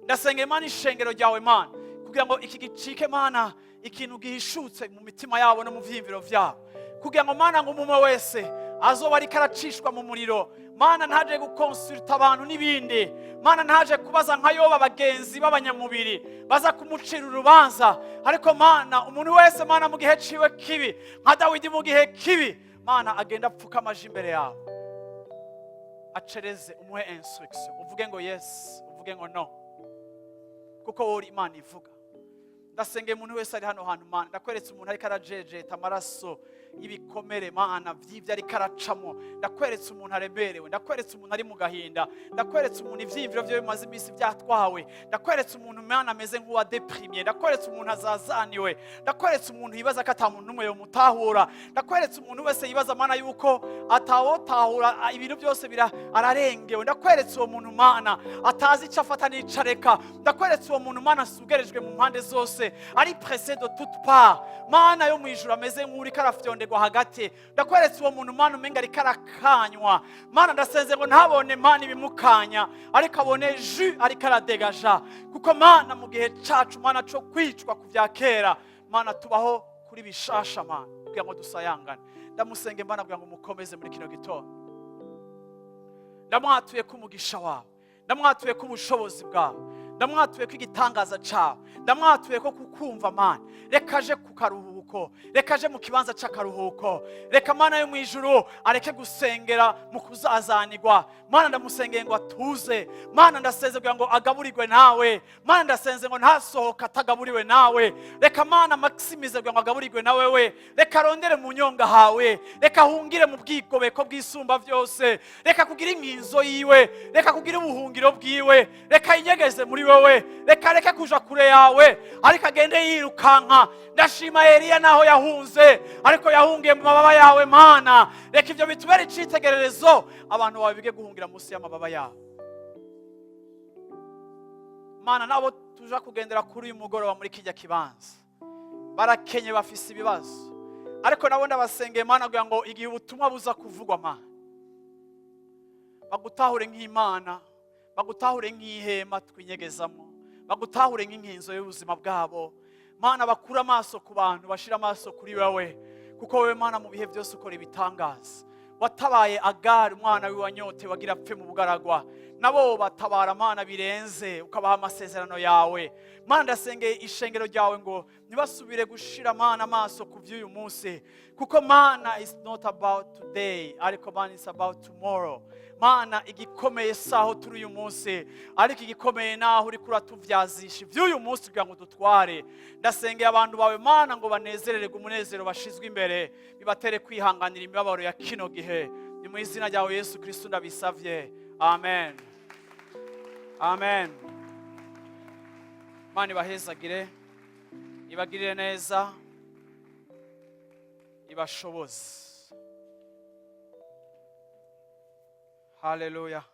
Ndasenga, Imana, ishengero ryawe, Mana, kugira ngo iki gicike, Mana, ikintu gihishutse mu mitima yabo no mu vyiyumviro vyabo, kugira ngo, Mana, ngo umwe wese azoba ariko aracishwa mu muriro, Mana, ntaje gukonsulta abantu n'ibindi. Mana, ntaje kubaza nka Yoba abagenzi b'abanyamubiri baza kumucira urubanza, ariko Mana, umuntu wese, Mana, mu gihe ciwe kibi, nka Dawidi mu gihe kibi, Mana, agenda apfuka amaji imbere yawe, acereze, umuhe instruction, uvuge ngo yes, uvuge ngo no, kuko wowe uri Imana ivuga. Ndagushimira, Mana, ko Ndasengeye umuntu wese ari hano hantu. Mana, ndakweretse umuntu ariko arajejeta amaraso y'ibikomere, Mana, by'ibyo ariko aracamo. Ndakweretse umuntu aremerewe, ndakweretse umuntu ari mu gahinda, ndakweretse umuntu ibyiyumviro bye bimaze iminsi byatwawe, ndakweretse umuntu, Mana, ameze nk'uwadeprimye, ndakweretse umuntu azazaniwe, ndakweretse umuntu yibaza ko ata muntu n'umwe yomutahura, ndakweretse umuntu wese yibaza, Mana, yuko atawotahura ibintu byose bira ararengewe. Ndakweretse uwo muntu, Mana, atazi icyo afata n'icyo areka. Ndakweretse uwo muntu, Mana, asugerijwe mu mpande zose, ari pressé de toutes parts, Mana yo mu ijuru, ameze nk'uriko arafyonderwa hagati. Ndakweretse uwo muntu, Mana, umenga ariko arakanywa. Mana, ndasenze ngo ntabone, Mana, ibimukanya, ariko abone jus ariko aradegaja, kuko, Mana, mu gihe cacu, Mana, co kwicwa ku vya kera, Mana, tubaho kuri bishasha, Mana, kugira ngo dusayangane. Ndamusenge, Mana, kugira ngo mukomeze muri kino gitondo. Ndamwatuye ko umugisha wawe, ndamwatuye ko ubushobozi bwawe, ndamwatuye ko igitangaza cawe, ndamwatuye ko kukumva. Mana, reka aje ku karuhuko, reka aje mu kibanza c'akaruhuko, reka, Mana yo mu ijuru, areke gusengera mu kuzazanirwa. Mana, ndamusengeye ngo atuze. Mana, ndasenze kugira ngo agaburirwe nawe. Mana, ndasenze ngo ntasohoke atagaburiwe nawe. Reka, Mana, maximize kugira ngo agaburirwe nawe we. Reka arondere mu nyonga hawe, reka ahungire mu bwigobeko bw'Isumba Byose, reka kugira inkinzo yiwe, reka kugira ubuhungiro bwiwe, reka yinyegeze muri wewe, reka reke kuja kure yawe, ariko agende yirukanka. Ndashima Eliya naho yahunze, ariko yahungiye mu mababa yawe. Mana, reka ibyo bitubere icitegererezo, abantu bawe bige guhungira munsi y'amababa yawe. Mana, nabo tuja kugendera kuri uyu mugoroba muri kijya kibanza barakenye, bafise ibibazo, ariko nabo ndabasengeye, Mana, kugira ngo igihe ubutumwa buza kuvugwa, Mana, bagutahure nk'Imana, bagutahure nk'ihema twinyegezamo, bagutahure nk'inkinzo y'ubuzima bwabo. Mana, bakure amaso ku bantu, bashire amaso kuri wowe, kuko wowe, Mana, mu bihe byose ukora ibitangaza. Watabaye Agari, umwana w'iwanyote wagira apfe mu bugaragwa, nabo batabara, Mana, birenze, ukabaha amasezerano yawe. Mana, ndasengeye ishengero ryawe ngo ntibasubire gushira, Mana, amaso ku by'uyu munsi, kuko, Mana, is not about today, ariko, Mana, is about tomorrow. Mana, igikomeye saho turi uyu munsi, ariko igikomeye naho uri kuratuvyazisha iby'uyu munsi kugira ngo dutware. Ndasengeye abantu bawe, Mana, ngo banezerererwe umunezero bashizwe imbere, bibatere kwihanganira imibabaro ya kino gihe. Ni mu izina ryawe Yesu Kristo ndabisavye, amen, amen. Mana ibahezagire, ibagirire neza, ibashoboze. Haleluya.